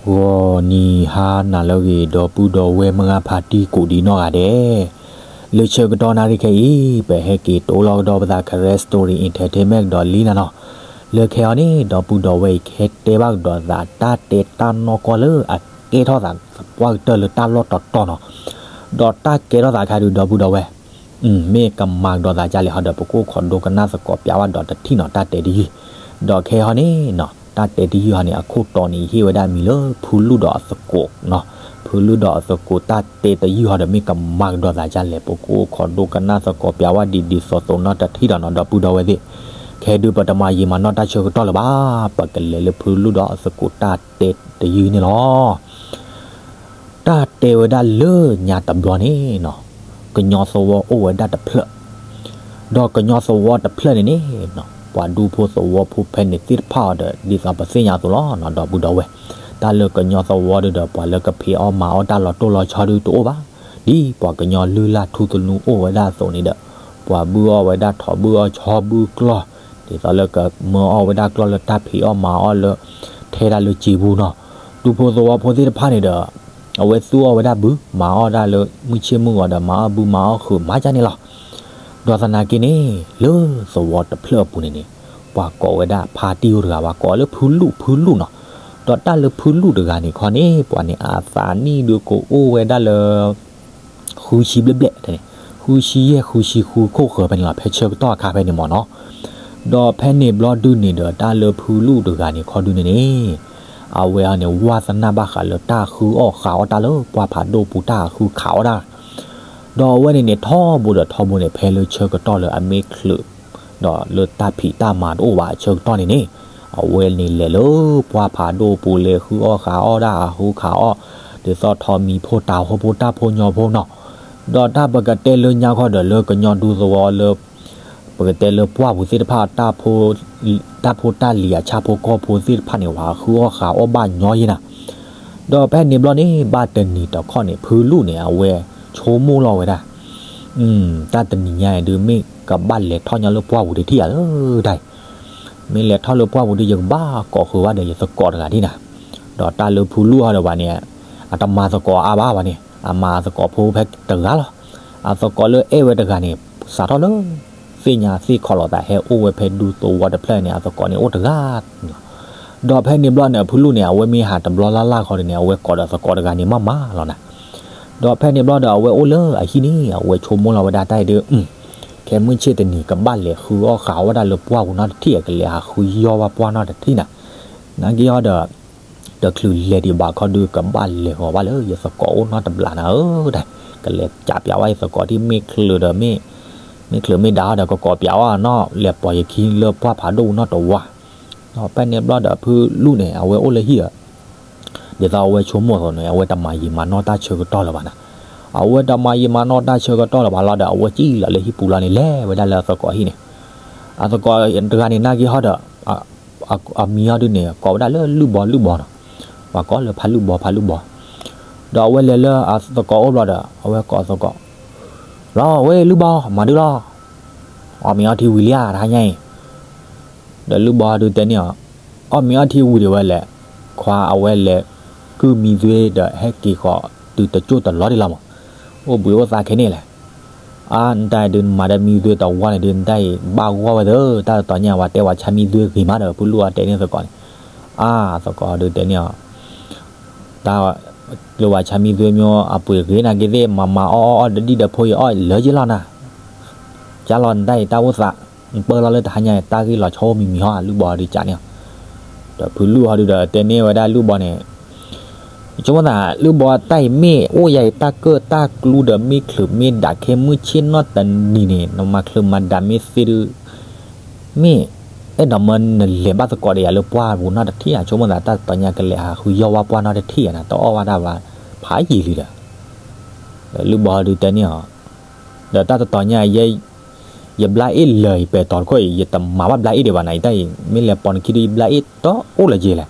ဂီၤနံၤဟါနၤလၢအဂ့ၤ ဒီပုၢ်ဒီဝဲၢ်မုၢ်ဂၢ်ဖါတံၢ်ကိးဒံနီၢ်ဂၤဒဲး, လၢဆၢကတီၢ်နၣ်ရံၣ်ခဲအံၤ ပဟဲက့ၤတိလီၤကဒီးပသး Karen Story Entertainment ကဒီးလံနၤနီၤ, လၢခဲအံၤန့ၣ် ဒီပုၢ်ဒီဝဲၢ်အံၤ ကဟဲတဲဘၣ်ကဒီးသး တၢ်တဲတၢ်နီၢ်ကီၢ်လၢအကဲထီၣ်သးပှၢ်ကတၢၢ်လၢတၢ်လီၢ်တတီၤနီၤ, ဒီးတၢ်ကဲထီၣ်သးခါဒုး ဒီပုၢ်ဒီဝဲၢ် မ့ၢ်ကမၤကဒီးသးဒ်လဲၣ်ဟီဒီး ပကအိၣ်ခိးဒိကနၣ်သကိးပၠးဝဲဒီးတထံၣ်နီၤ တၢ်တဲတယုၢ်, ဒီးခဲအံၤန့ၣ်နီၤ တၢ်တဲတယုၢ်ဟီန့ၣ် အခိၣ်တီန့ၣ် ယဟ့ၣ်ဝဲဒၣ်မံၤလၢ ဖုလူၣ်ဒီးအသကိးနီၤ, ဖုလူၣ်ဒီးအသကိး တၢ်တဲတယုၢ်ဟီဒီး မ့ၢ်ကမၤကဒီးသးဒ်လဲၣ် ပကအိၣ်ခိးဒိကနၣ်သကိးပၠးဝဲဒ်ဒ်သိးသိးနီတထံၣ်ဒီးနီၤ ဒီပုၢ်ဒီဝဲၢ်သ့ၣ်, ခဲဒုးပတမၤယံာ်မၤနီၢ်တၢ်ဆၢကတီၢ်လၢၤဘၣ်, ပကလဲၤလၢဖုလူၣ်ဒီးအသကိးတၢ်တဲတယုၢ်န့ၣ်လီၤ. တၢ်တဲဝဲဒၣ်လၢညါတဘျီန့ၣ်နီၤ, ကညီသဝီအိၣ်ဝဲဒၣ်တဖျၢၣ်, ဒီးကညီသဝီတဖျၢၣ်န့ၣ်န့ၣ်နီၤ ပှၤဒူဖိသဝီဖိဖဲန့ၣ်သ့ၣ်တဖၣ်အီၤဒီး ဒ်သိးပသ့ၣ်ညါအသိးလီၤနီၤ ဒီပုၢ်ဒီဝဲၢ်, တၢ်လၢကညီသဝီဒုဒီး ပှၤလၢကဖံးအီၣ်မၤအီၣ်တၢ်လီၤတိၢ်လီၤဆီဒုတအိၣ်ဘၣ်, ဒ်ပှၤကညီလုၢ်လၢ်ထူသနူအိၣ်ဝဲဒၣ်အသိးန့ၣ်ဒီး ပှၤဘုၣ်အီၣ်ဝဲဒၣ်ထိးဘုၣ်အီၣ်ဆီဘုၣ်ကျီၢ်, ဒ်သိးလၢကမၢအီၣ်ဝဲဒၣ်ကျီၢ်လၢတၢ်ဖံးအီၣ်မၤအီၣ်လၢ ထဲဒၣ်လၢစံာ်ပူၤနီၤ, ဒူဖိသဝီဖိသ့ၣ်တဖၣ်န့ၣ်ဒီး အဝဲသူအီၣ်ဝဲဒၣ်ဘု မၤအီၣ်ဒၣ်လၢမုၢ်ဆ့ၣ်မုၢ်ဂီၤဒီး မၤအီၣ်ဘုမၤအီၣ်ဟုးမၤကၢ်န့ၣ်လီၤ. ဒီးသနာ်က့န့ၣ် လၢသဝီတဖျၢၣ်အပူၤန့ၣ်န့ၣ် ပှၤကိးဝဲဒၣ်ဖါတံၢ်အိၣ်တဂၤ ပှၤကိးလၢဖုလူၣ် ဖုလူၣ်နီၤ, ဒီးတၢ်လၢဖုလူၣ်တဂၤန့ၣ်ခီန့ၣ် ပှၤန့ၣ်အသးနံၣ်ဒုကအိၣ်ဝဲဒၣ်လၢ ဃုဆံဘျဲၣ်ဘျဲၣ်န့ၣ်, ဃုဆံယဲၢ်ဃုဆံဃုခိၣ်ဃၢၤဖဲန့ၣ်လီၤ, ဖဲဆၢကတီၢ်အခါဖဲန့ၣ်မ့ၢ်နီၤ, ဒီးဖဲန့ၣ်ဘျီဒုန့ၣ်ဒီး တၢ်လၢဖုလူၣ်တဂၤန့ၣ်ခီဒုန့ၣ်န့ၣ် အဝဲအီၤန့ၣ် ဝၢ်သနၢ်ဘၣ်ဃးလၢတၢ်ဃုအီၣ်ဃုအီၣ်တၢ်လၢပှၢ်ဖးဒိၣ်ပူၤ တၢ်ဃုခးအီၣ်တၢ်, ဒီးအဝဲန့ၣ်န့ၣ် ထီဘိဒီးထီဘိန့ၣ် ဖဲလၢဆၢကတီၢ်လၢအမ့ၢ်ချုး ဒီးလၢတၢ်ဖံးတၢ်မၤတအိၣ်ဘၣ်အဆၢကတီၢ်န့ၣ်န့ၣ် အဝဲန့ၣ်လဲၤလၢပှၢ်ဖးဒိၣ်ပူၤလဲၤဃုအီၣ်ဃုအီၣ်တၢ် အဃုခးအီၣ်, ဒ်သိးထီးမံၤဖိတၤဖိ တၢ်ဖိညီဖိနီၤ, ဒီးတၢ်ပကတဲလၢညါခီဒီး လၢကညီဒူသဝီလၢ ပကတဲလၢပှၢ်ပူၤသ့ၣ်တဖၣ် တၢ်ဖိတၢ်လံၤအဆၣ်ဖိကီၢ်ဖိသ့ၣ်တဖၣ်န့ၣ် ပှၤဃုအီၣ်ဃုအီၣ်ဘၣ်ညီယဲနၤ, ဒီးဖဲန့ၣ်ဘျီန့ၣ် ဘၣ်တနံၤတခီန့ၣ် ဖုလူၣ်န့ၣ် အဝဲဆိကမိၣ်လီၤဝဲဒၣ် တၢ်တနံၤညါအံၤဒုး မ့ၢ်ကဘၣ်လဲၤထီၣ်ညီလၢပှၢ်ပူၤတထံၣ်ဧါလၢတၢ်အံၤ, မ့ၢ်လဲၤထီၣ်လၢပှၢ်ပူၤဒုး ယကဘၣ်ကိးဃုာ်ဘၣ်ဒီးယသကိးတဂၤဒ်နၤ, ဒီးတၢ်လၢဖုလူၣ်ဟီဒီးဘၣ်န့ၣ် အတမၤသကိးအါဘၣ်ဘၣ်န့ၣ် အမၤအသကိးဖိဖဲတဂၤလီၤ, အသကိးလၢအဲၣ်ဝဲတဂၤန့ၣ် စးထီၣ်လၢ သ့ၣ်ညါသ့ၣ်ခီလီၤသး ဟဲအိၣ်ဝဲဖဲဒူသဝီတဖျၢၣ်န့ၣ် အသကိးန့ၣ်အိၣ်တဂၤလီၤ, ဒီးဖဲန့ၣ်ဘျီန့ၣ် ဖုလူၣ်န့ၣ် အဝဲမ့ၢ်ဟးတဘျီလၢ်လၢ်ခီဒုးန့ၣ် အဝဲကိးဒီးသကိးတဂၤန့ၣ်မးမးလီၤနၤ ဒီးဖဲန့ၣ်ဘျီဒီး အဝဲအိၣ်လၢအဟံၣ်န့ၣ် အဝဲဆိကမိၣ်လီၤဝဲဒၣ်တၢ်အံၤဒုး ခဲမုၢ်ဆ့ၣ်တနံၤ ကဘၣ်လဲၤဃုအီၣ်ဃုအီၣ်ဝဲဒၣ်လၢပှၢ်ပူၤနီတထံၣ် ကလဲၤဟးဃုယီၢ်ဘၣ်ပှၢ်နီတထံၣ်နၤ, နာ်က့ဟီဒီး တချုးလဲၤဒံးဘၣ်ခီဒုး ကဘၣ်လဲၤဂီၤဘၣ်လၢယသကိးအိၣ်နီတဘျီနၤဧၢ, တၢ် ကလဲၤကးပၠးဝဲယသကိးဒ်မ့ၢ်ချုးဒီး မ့ၢ်ချုးမ့ၢ်ဒၣ်ဟီဒီး ကကိးပၠးဝဲနီၤ လဲၤပိာ်ယခံလၢပှၢ်ဖးဒိၣ်ပူၤနီတဝါ, ဒီးဖဲန့ၣ်ဘျီဒီး ဖုလူၣ်န့ၣ် အဝဲအိၣ်လၢဟံၣ်ဧၢ ဒ်သိးအဝဲဆိကမိၣ်အသိးန့ၣ် အဝဲတမၤယံာ်မၤနီၢ်တၢ်ဆၢကတီၢ်လၢၤဘၣ်နၤ, အဝဲတမၤယံာ်မၤနီၢ်တၢ်ဆၢကတီၢ်လၢၤဘၣ်လီၤဒီး အဝဲကံၣ်လီၤလၢဟံၣ်ပူၤလီၤန့ၣ် လဲၤဝဲဒၣ်လၢအသကိးဟံၣ်န့ၣ်, အသကိးတဂၤန့ၣ် နာ်က့ဟီဒီး အမံၤအီၤဒုးန့ၣ် ကိးဝဲဒၣ်လၢလုၢ်ဘီလုၢ်ဘီနီၤ, ပှၤကိးလၢဖးလုၢ်ဘီဖးလုၢ်ဘီ, ဒီးအဝဲလဲၤလၢအသကိးအိၣ်ဘျီဒီး အဝဲကိးသကိး, လီၤဝဲလုၢ်ဘီ မၤဒုလီၤ, အီၣ်မ့ၤအီထံဝံၤလံဧါ တဟါညါအံၤ, ဒီးလုၢ်ဘီဒုးတဲန့ၢ်အီၤ, အီၣ်မ့ၤအီထံဝံၤဒံးဝဲလဲၣ်, ခွါအဝဲလဲၤကုၢ်မံသွ့ဒီးဟဲက့ၤဃီၤတုၤတကၠိၢ်တလီၤဒံးလီၤမး, အိၣ်ဘှံးအိၣ်သါခဲန့ၣ်လဲၣ်, အါ နတၢ်အံၤဒုးနမၤဒီးမံသွ့တဝါန့ၣ်ဒုး နတၢ်အံၤဘၣ်ဂီၢ်ဝဲသၢ, တၢ်တတီၤညါဝဲတဲဝဲဆါမံသွ့ဂ့ၤမးဒီး ဖုလူၣ်အတဲန့ၢ်သကိးန့ၣ်, အါ သကိးဒုးတဲန့ၢ်အီၤ, တၢ်လၢဝဲဆါမံသွ့မ့ၢ်အပှ့ၤဂ့ၤနာ်က့သ့ၣ် မၤမၤအီၣ်အီၣ်အီၣ်ဒီးဒံၣ်ဒီးဖိအံၤအီၣ်လၢယ့ၢ်လီၤနၤ, ကၢ်လီၤနတၢ်အံၤတၢ်အိၣ်သး, နပၢလီၤလၢတဟါညါအံၤ တၢ်ဂ့ၢ်လီၤဆီအိၣ်မံၤမံၤဟီ လုၢ်ဘီဒုးကးန့ၢ်အီၤ, ဒီးဖုလူၣ်ဟီဒုးဒီးတဲန့ၢ်ဝဲဒၣ်လုၢ်ဘီန့ၣ် ဆိကမိၣ်သး လုၢ်ဘီတၢ်အံၤမ့ၢ်အိၣ်ယၤအံၤ တၢ်ကၢၣ်တၢ်ကျူဒီး မ့ၢ်ချုးမ့ၢ်ဒၣ်ခဲမုၢ်ဆ့ၣ်နီၣ်တနံၤန့ၣ် နမၤချုးမၤဒၣ်မ့ၢ်သ့ဒုး, မ့ၢ်အဲၣ်ဒိးမၢနလဲၤဘၣ်သကိးဒီးယၤလၢပှၢ်ပူၤနီတထံၣ်ဧါ, ဆိကမိၣ်သး တၢ်တတီၤညါကလဲၤဟးဃုယီၢ်ဝဲပှၢ်နီတထံၣ်ဧါနၤ, တအီၣ်ဘၣ်တၢ်ဘၣ် ဖးယံာ်လံဒီး ဒီးလုၢ်ဘီဒုးတဲန့ၢ်အီၤ, ဒီးတၢ်တတီၤညါ ယဘျါအ့ၣ်လၢာ်အံၤ ပဲာ်တီၤတခိၣ်အံၤ ယတမၤဘၣ်ဘျါအ့ၣ်ဒံးဘၣ်နၤ, ယတၢ်အံၤ မ့ၢ်လဲၤပိာ်နခံဒုး ယဘျါအ့ၣ်တအိၣ်လၢၤယဲလဲၣ်,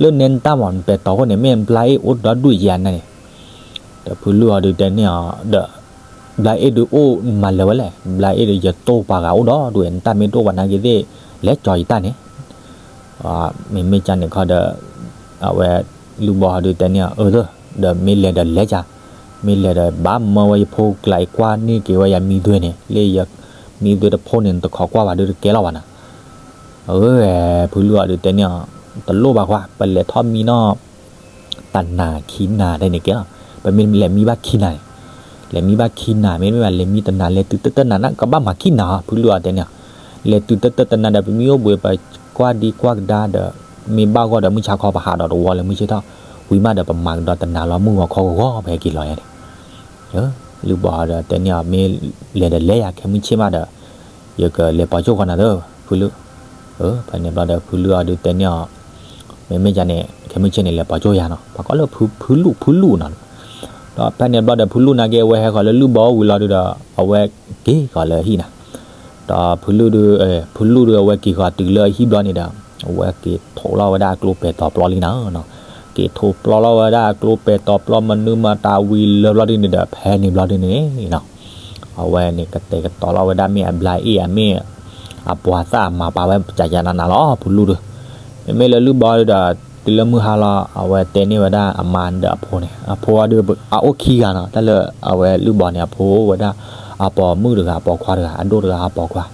လၢနဲနတၢ်မး နပဲာ်တီၤခိၣ်န့ၣ် မ့ၢ်ဘျါအ့ၣ်အိၣ်ဒီဒူၣ်ယဲနၤန့ၣ်, ဒီးဖုလူၢ်အီၤဒုးတဲန့ၢ်အီၤ ဒီး ဘျါအ့ၣ်ဒုးအိၣ်မၤလၢာ်ဝဲလဲၣ်, ဘျါအ့ၣ်ဒုးယတိၢ်ပာ်ဂၤအိၣ်ဒီဒူၣ်, နတၢ်မ့ၢ်တအိၣ်ဘၣ်နာ်က့သ့ၣ် လဲၤကၠီၤယတၢ်န့ၣ်, မ့မ့ၢ်ကန့ၣ်ခီဒီး အဝဲ လုၢ်ဘီဟီဒုးတဲန့ၢ်အီၤ အၢ ဒီးမ့ၢ်လဲၤဒီးလဲၤကၢ်, မ့ၢ်လဲၤဒီးဘၣ်မၢဝဲယဖိကျါအံၤ ကွၢ်န့ၢ်က့ၤဝဲယမံသွဲန့ၣ်, လၢယမံသွဲတဖိန့ၣ် နတခိးကွၢ်ဘၣ်ဒုးတကဲလီၤဘၣ်နၤ. အၢ ဖုလုၢ်အီၤဒုးတဲန့ၢ်အီၤ တလိၣ်ဘၣ်ခွါ, ပလဲၤထီၣ်မံနီၣ် တနၤခံနၤဒ်န့ၣ်ကဲလီၤ. ပမ့ၢ်လဲၤမံဘၣ်ခံနၤန့ၣ်, လဲၤမံဘၣ်ခံနၤ မ့တမ့ၢ်ဘၣ် လဲၤမံတနၤ လဲၤတုၤတၢတၢတနၤန့ၣ် ကဘၣ်မၤခံနၤဧါ, ဖုလုၢ်အီၤတဲန့ၢ်အီၤ. လဲၤတုၤတၢတၢတနၤဒီး ပမ့ၢ်အိၣ်ဘှံး ပကွၢ်ဒံကွၢ်ကဒါဒီး မ့ၢ်ဘၣ်ဂီၢ်ဒီး မုၢ်ဆါခီပဟးဒီးတဝီလၢမုၢ်ဆ့ၣ်ထီၣ်, ဝံၤမးဒီးပမၤကဒီးတနၤလီၤ မုၢ်ဂီၤခီဂီၤဂီၤ ပဟဲက့ၤလီၤယါန့ၣ်. လုၢ်ဘီဒီးတဲန့ၢ်အီၤ မ့ၢ်လဲၤဒီးလဲၤယၤ ခဲမုၢ်ဆ့ၣ်မးဒီး ယကလဲၤပိာ်ကၠိဃီနၤသၢ ဖုလုၢ်. ဖဲန့ၣ်ဘျီဒီး ဖုလုၢ်အီၤဒုးတဲန့ၢ်အီၤ မ့မ့ၢ်ကန့ၣ် ခဲမုၢ်ဆ့ၣ်န့ၣ် လဲၤပိာ်ကၠိယၤနီၤ, ပှၤကိးလၢဖုလုၢ် ဖုလုၢ်နီၤ. ဒီးဖဲန့ၣ်ဘျီဒီး ဖုလုၢ်နာ်က့ အဝဲဟဲဃီၤလၢလုၢ်ဘီဝံၤလီၤဒုးဒီး အဝဲက့ၤဃီၤလၢဟံၣ်နၤ. ဒီးဖုလုၢ်ဒုး ဖုလုၢ်ဒုး အဝဲက့ၤဃီၤတုၤလၢအဟံၣ်ဘျီန့ၣ်ဒီး အဝဲက့ၤထိးလီၤဝဲဒၣ်အကျိပဲာ်တီၤပျီလံနၤ. က့ၤထိးပျီလီၤဝဲဒၣ်အကျိပဲာ်တီၤပျီ မနုၤမတၤဝံၤလၢဘျီဒုန့ၣ်ဒီး ဖဲန့ၣ်ဘျီဒုန့ၣ် အဝဲန့ၣ်ကတဲာ်ကတီၤလီၤဝဲဒၣ် မ့ၢ်အဘျါအ့ၣ်ဧါ မ့ၢ်အပှၤသၣ်အမၤပာ်ဝဲ ကကနးနးလီၤ ဖုလုၢ်ဒုး. မ့မ့ၢ်လၢလုၢ်ဘီဒုးဒီး တုၤလၢမုၢ်ဟါလီၤ အဝဲတဲန့ၢ်ဝဲဒၣ်အမါဒီးအဖိန့ၣ်, အဖိဒုး အအိၣ်ခံဂၤနီၤ, တၢ်လၢအဝဲလုၢ်ဘီန့ၣ် အဖိအိၣ်ဝဲဒၣ် အပိာ်မုၣ်တဂၤ အပိာ်ခွါတဂၤ အဒိၣ်တဂၤ အပိာ်ခွါ.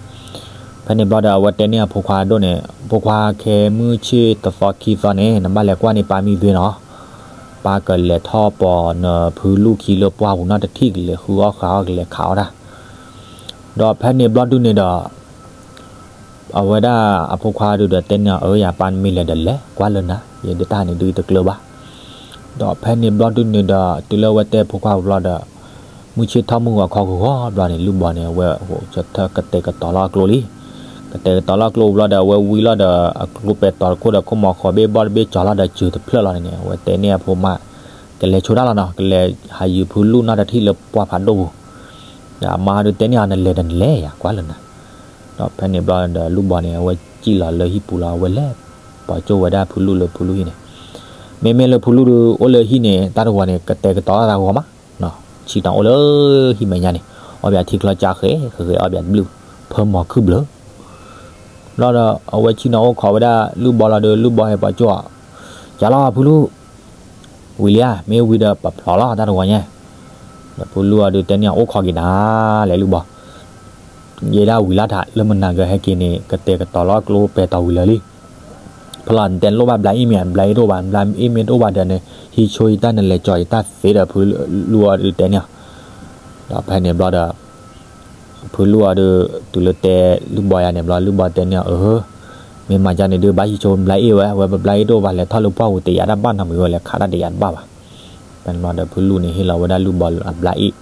ဖဲန့ၣ်ဘျီဒီး အဝဲတဲန့ၢ်အဖိခွါအဒိၣ်န့ၣ်, ဖိခွါ ခဲမုၢ်ဆ့ၣ်တသီခံသီန့ၣ် နဘၣ်လဲၤကွၢ်န့ၢ်ပၢ်မံသွဲနီၤ, ပၢ်ကလဲၤထီၣ်ပိာ်နဖုလုၢ်ခံလၢပှၢ်ပူၤနီတထံၣ် ကလဲၤဃုအီၣ်ဃုအီၣ် ကလဲၤခးအီၣ်တၢ်. ဒီးဖဲန့ၣ်ဘျီဒုန့ၣ်ဒီး အဝဲဒၣ်အဖိခွါဒုးဒီးတဲန့ၢ်အီၤ အၢ ယပၢ်မ့ၢ်လဲၤဒီးလဲၤ ကွၢ်လၢနၤ, ယတၢ်န့ၣ်ဒုးတကျၢၤဘၣ်. ဒီးဖဲန့ၣ်ဘျီဒုန့ၣ်ဒီး တုၤလၢအဝဲတဲဖိခွါဘျီဒီး မုၢ်ဆ့ၣ်ထီၣ်မုၢ်ဂီၤခီဂီၤဂီၤဘျီန့ၣ် လုၢ်ဘီန့ၣ် အဝဲကတဲာ်ကတီၤလီၤအကျိလံ. ကတဲာ်ကတီၤလီၤအကျိဘျီဒီး အဝဲဝံလီၤဒီး အကျိပဲာ်တီၤတခိၣ်ဒီး ခိၣ်မီၤဃီၤဘ့ၣ်ဘီတဘ့ၣ်ကၠီၤလီၤဒီး စၢၤတဖျၢၣ်လီၤန့ၣ် အဝဲတဲန့ၢ်အဖိမါ ကလဲၤဆိတၢ်လီၤနီၤ, ကလဲၤဟးယုာ်ဖုလုၢ်နီတထံၣ်လၢပှၢ်ဖးဒိၣ်ပူၤ. ဒီးအမါဒုးတဲန့ၢ်အီၤ နလဲၤဒီးနလဲၤယၤ ကွၢ်လၢနၤ. ဒီးဖဲန့ၣ်ဘျီဒီးလုၢ်ဘီန့ၣ် အဝဲစံၣ်လီၤလၢဟံၣ်ပူၤလီၤ, အဝဲလဲၤပိာ်ကၠိဝဲဒၣ်ဖုလုၢ်လၢဖုလုၢ်ဟံၣ်န့ၣ်. မ့မ့ၢ်လၢဖုလုၢ်ဒုး အိၣ်လၢဟံၣ်န့ၣ် တၢ်တဝီန့ၣ် ကတဲာ်ကတီၤလီၤသးဂီၤမး, ဆ့ၣ်နီၤအိၣ်လၢဟံၣ်မဲာ်ညါန့ၣ် အီၣ်ဘၣ်ထံချီကၢဃဲဃဲ အီၣ်ဘၣ်ဘျုး ဖၢမီၤခုၣ်ဘျၢ လီၤဒီး အဝဲဆ့ၣ်နီၤအိၣ်ခိးဝဲဒၣ်လုၢ်ဘီလီၤဒီး လုၢ်ဘီဟဲပိာ်ကၠိအီၤ, ကၢ်လီၤဖုလုၢ်, ဝံၤလံဧါ, မ့ၢ်ဝံၤဒီးပဖျိးလီၤတၢ်တဝီညါ. ဒီးဖုလုၢ်အီၤဒုးတဲန့ၢ်အီၤ အိၣ်ခိးက့ၤနၤလဲၣ်လုၢ်ဘီ, ယဲဒၣ်ဝံၤလီၤတၢ် လၢမနၤကဟဲက့ၤန့ၣ် ကတဲာ်ကတီၤလီၤကျိပဲာ်တီၤဝံၤလၢာ်လံ. ဖဲလီၤနတဲလိၣ်ဘၣ်ဘျါအ့ၣ်မ့ၢ်ဧါ, ဘျါအ့ၣ်တအိၣ်ဘၣ်, ဘျါအ့ၣ်မ့ၢ်တအိၣ်ဘၣ်ဒီးန့ၣ် ဟံးဆိယတၢ်နလဲၤကၠီၤယတၢ်သ့ဒီး ဖုလုၢ်အီၤဒုးတဲန့ၢ်အီၤ. ဒီးဖဲန့ၣ်ဘျီဒီး ဖုလုၢ်အီၤဒုး တုၤလၢတဲလုၢ်ဘီယၤန့ၣ်ဘျီ လုၢ်ဘီတဲန့ၢ်အီၤ အၢ မ့ၢ်မၤကန့ၣ်ဒုး ဘၣ်ဟံးဆိဘျါအ့ၣ်ဝဲ, ဝဲဘျါအ့ၣ်တအိၣ်ဘၣ် လဲၤထီၣ်လၢပှၢ်ပူၤ တယာ်တၢ်ဘၣ်နီတမံၤဝဲ လဲၤခးတၢ်တယာ်တဘၣ်ဘၣ်. ဖဲန့ၣ်ဘျီဒီး ဖုလုၢ်န့ၣ် ဟ့ၣ်လီၤဝဲဒၣ်လုၢ်ဘီအဘျါအ့ၣ်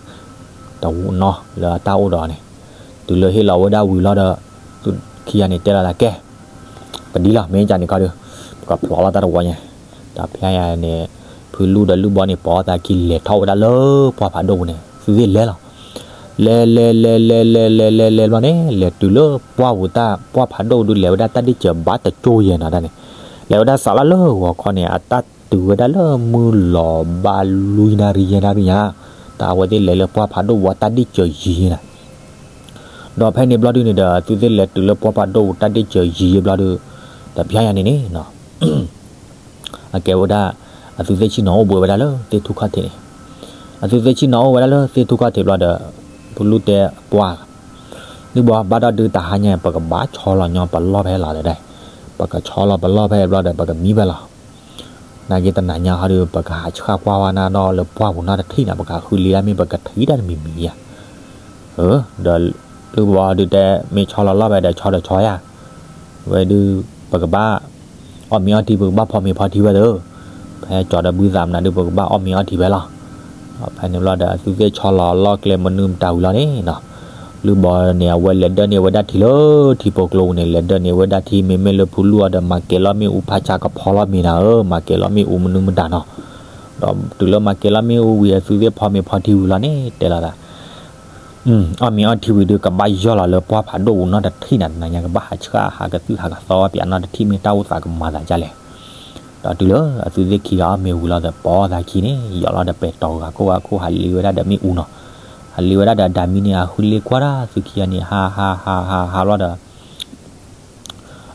တဝူနီၤလၢအတၢ်အိၣ်ဒီးန့ၣ်, တုၤလၢဟ့ၣ်လီၤဝဲဒၣ်ဝံၤလီၤဒီး ခံဂၤန့ၣ်တဲလီၤသးကဲ ပဒ်လီၤ မ့ၢ်ကန့ၣ်ခီဒီး ပကဖျိးလီၤတၢ်တဝီညါ. ဒီးဖဲယၤန့ၣ် ဖုလုၢ်ဒီးလုၢ်ဘီန့ၣ် ပိာ်သးခံလဲၤထီၣ်ဝဲဒၣ်လၢပှၢ်ဖးဒိၣ်ပူၤန့ၣ် သုသ့ၣ်လဲၤလီၤ. လဲၤလဲၤလဲၤလဲၤလဲၤလဲၤလဲၤလဲၤဘျီန့ၣ် လဲၤတုၤလၢပှၢ်ပူၤတၢ် ပှၢ်ဖးဒိၣ်ဒုး လဲၤဝဲဒၣ်တၢ်ဒ့ၣ်စၢၤဘၣ်တကၠိယဲၢ်နီၤတၢ်န့ၣ်, လဲၤဝဲဒၣ်စးလၢလၢဂီၤခီန့ၣ် အတၢ်တုၤဝဲဒၣ်လၢမုၢ်လီၤဘၣ်လွံၢ်နၣ်ရံၣ်ယဲၢ်နၣ်ရံၣ်ညါ, တၢ်အဝဲသ့ၣ်လဲၤလၢပှၢ်ဖးဒိၣ်ပူၤတၢ်ဒ့ၣ်စၢၤယံၤယဲၢ်နၤ. ဒီးဖဲန့ၣ်ဘျီဒုန့ၣ်ဒီး သုသ့ၣ်လဲၤတုၤလၢပှၢ်ဖးဒိၣ်ပူၤတၢ်ဒ့ၣ်စၢၤယံၤယဲၢ်ဘျီဒု ဒီးဖဲယၤန့ၣ်န့ၣ် အကဲဝဲဒၣ် အသုသ့ၣ်ဆ့ၣ်နီၤအိၣ်ဘှံးဝဲဒၣ်လၢသ့ၣ်ထူၣ်ခီၣ်ထံးန့ၣ်, အသုသ့ၣ်ဆ့ၣ်နီၤအိၣ်ဝဲဒၣ်လၢသ့ၣ်ထူၣ်ခီၣ်ထံးဘျီဒီး ဖုလုၢ်တဲပှၢ် လုၢ်ဘီဘၣ်ဒီးဒုးတဟါညါ ပကဘၣ်ဆီလီၤညီပလီၢ်ဖဲလီၤဒီး, ပကဆီလီၤပလီၢ်ဖဲဘျီဒီး ပကမံဖဲလီၤ. နာ်က့တနၤညါဟီဒီး ပကဟးဆှၣ်ကွၢ်ဝဲနၤဒီးလၢပှၢ်ပူၤနီတထံၣ်နၤ ပကဃုလံတၢ်မ့ၢ်ပကထံၣ်တၢ်တမံၤမံၤယၤ. ဒီးလုၢ်ဘီဒုးတဲ မ့ၢ်ဆီလီၤလီၢ်ဖဲဒီးဆီဒီးဆီယၤ, ဝဲဒုး ပကဘၣ် အီၣ်မ့ၤအီထံ ပကဘၣ်ဖီမ့ၤဖီထံဝဲသၢ, ဖဲကၠီၤဒီးဘုသးမနုၤဒုး ပကဘၣ်အီၣ်မ့ၤအီထံဖဲလီၤ. ဖဲန့ၣ်ဘျီဒီး အသုသ့ၣ်ဆီလီၤလီၢ်ကျဲမနုၤမတၤဝံၤလီၤန့ၣ်နီၤ, လုၢ်ဘီန့ၣ် အဝဲလဲၤဒၢၣ်န့ၢ်ဝဲဒၣ်ထံလၢထံဖိကျိပူၤန့ၣ် လဲၤဒၢၣ်န့ၢ်ဝဲဒၣ်ထံ မ့မ့ၢ်လၢဖုလုၢ်အီၤဒီး မၤကဲၤလီၤမ့ၣ်အူဖးဆါကဖီလီၤမ့ၤနၤဧၢ, မၤကဲၤလီၤမ့ၣ်အူမနုၤမတၤနီၤ. ဒီးတုၤလၢမၤကဲၤလီၤမ့ၣ်အူဝံၤ အသုသ့ၣ်ဖီမ့ၤဖီထံဝံၤလီၤန့ၣ် တဲလီၤသး အီၣ်မ့ၤအီထံဝံၤဒုး ကဘၣ်ယီၢ်လီၤလၢပှၢ်ဖးဒိၣ်ပူၤနီတထံၣ်နၤ တနၤညါ ကဘၣ်ဟးဆှၣ်ဟးကသုၣ်ဟးကသီပၠးနီတထံၣ် မ့ၢ်တၢ်အိၣ်သးကမၤသးဒ်လဲၣ်. ဒီးတုၤလၢအသုသ့ၣ်ခံဂၤအီၣ်မ့ၤဝံၤလီၤဒီး ပိာ်သးခံန့ၣ် ယီၢ်လီၤဒီးပဲာ်တီၤဂၤခိၣ်ဂၤခိၣ် ဟးလ့ဝဲဒၣ်ဒီးမ့ၣ်အူနီၤ, ဟးလ့ဝဲဒၣ်ဒီးဒၤမံန့ၣ် အဃုလ့ကွၢ်တၢ်သုခံဂၤန့ၣ် ဟးဟးဟးဟးဟးလီၤဒီး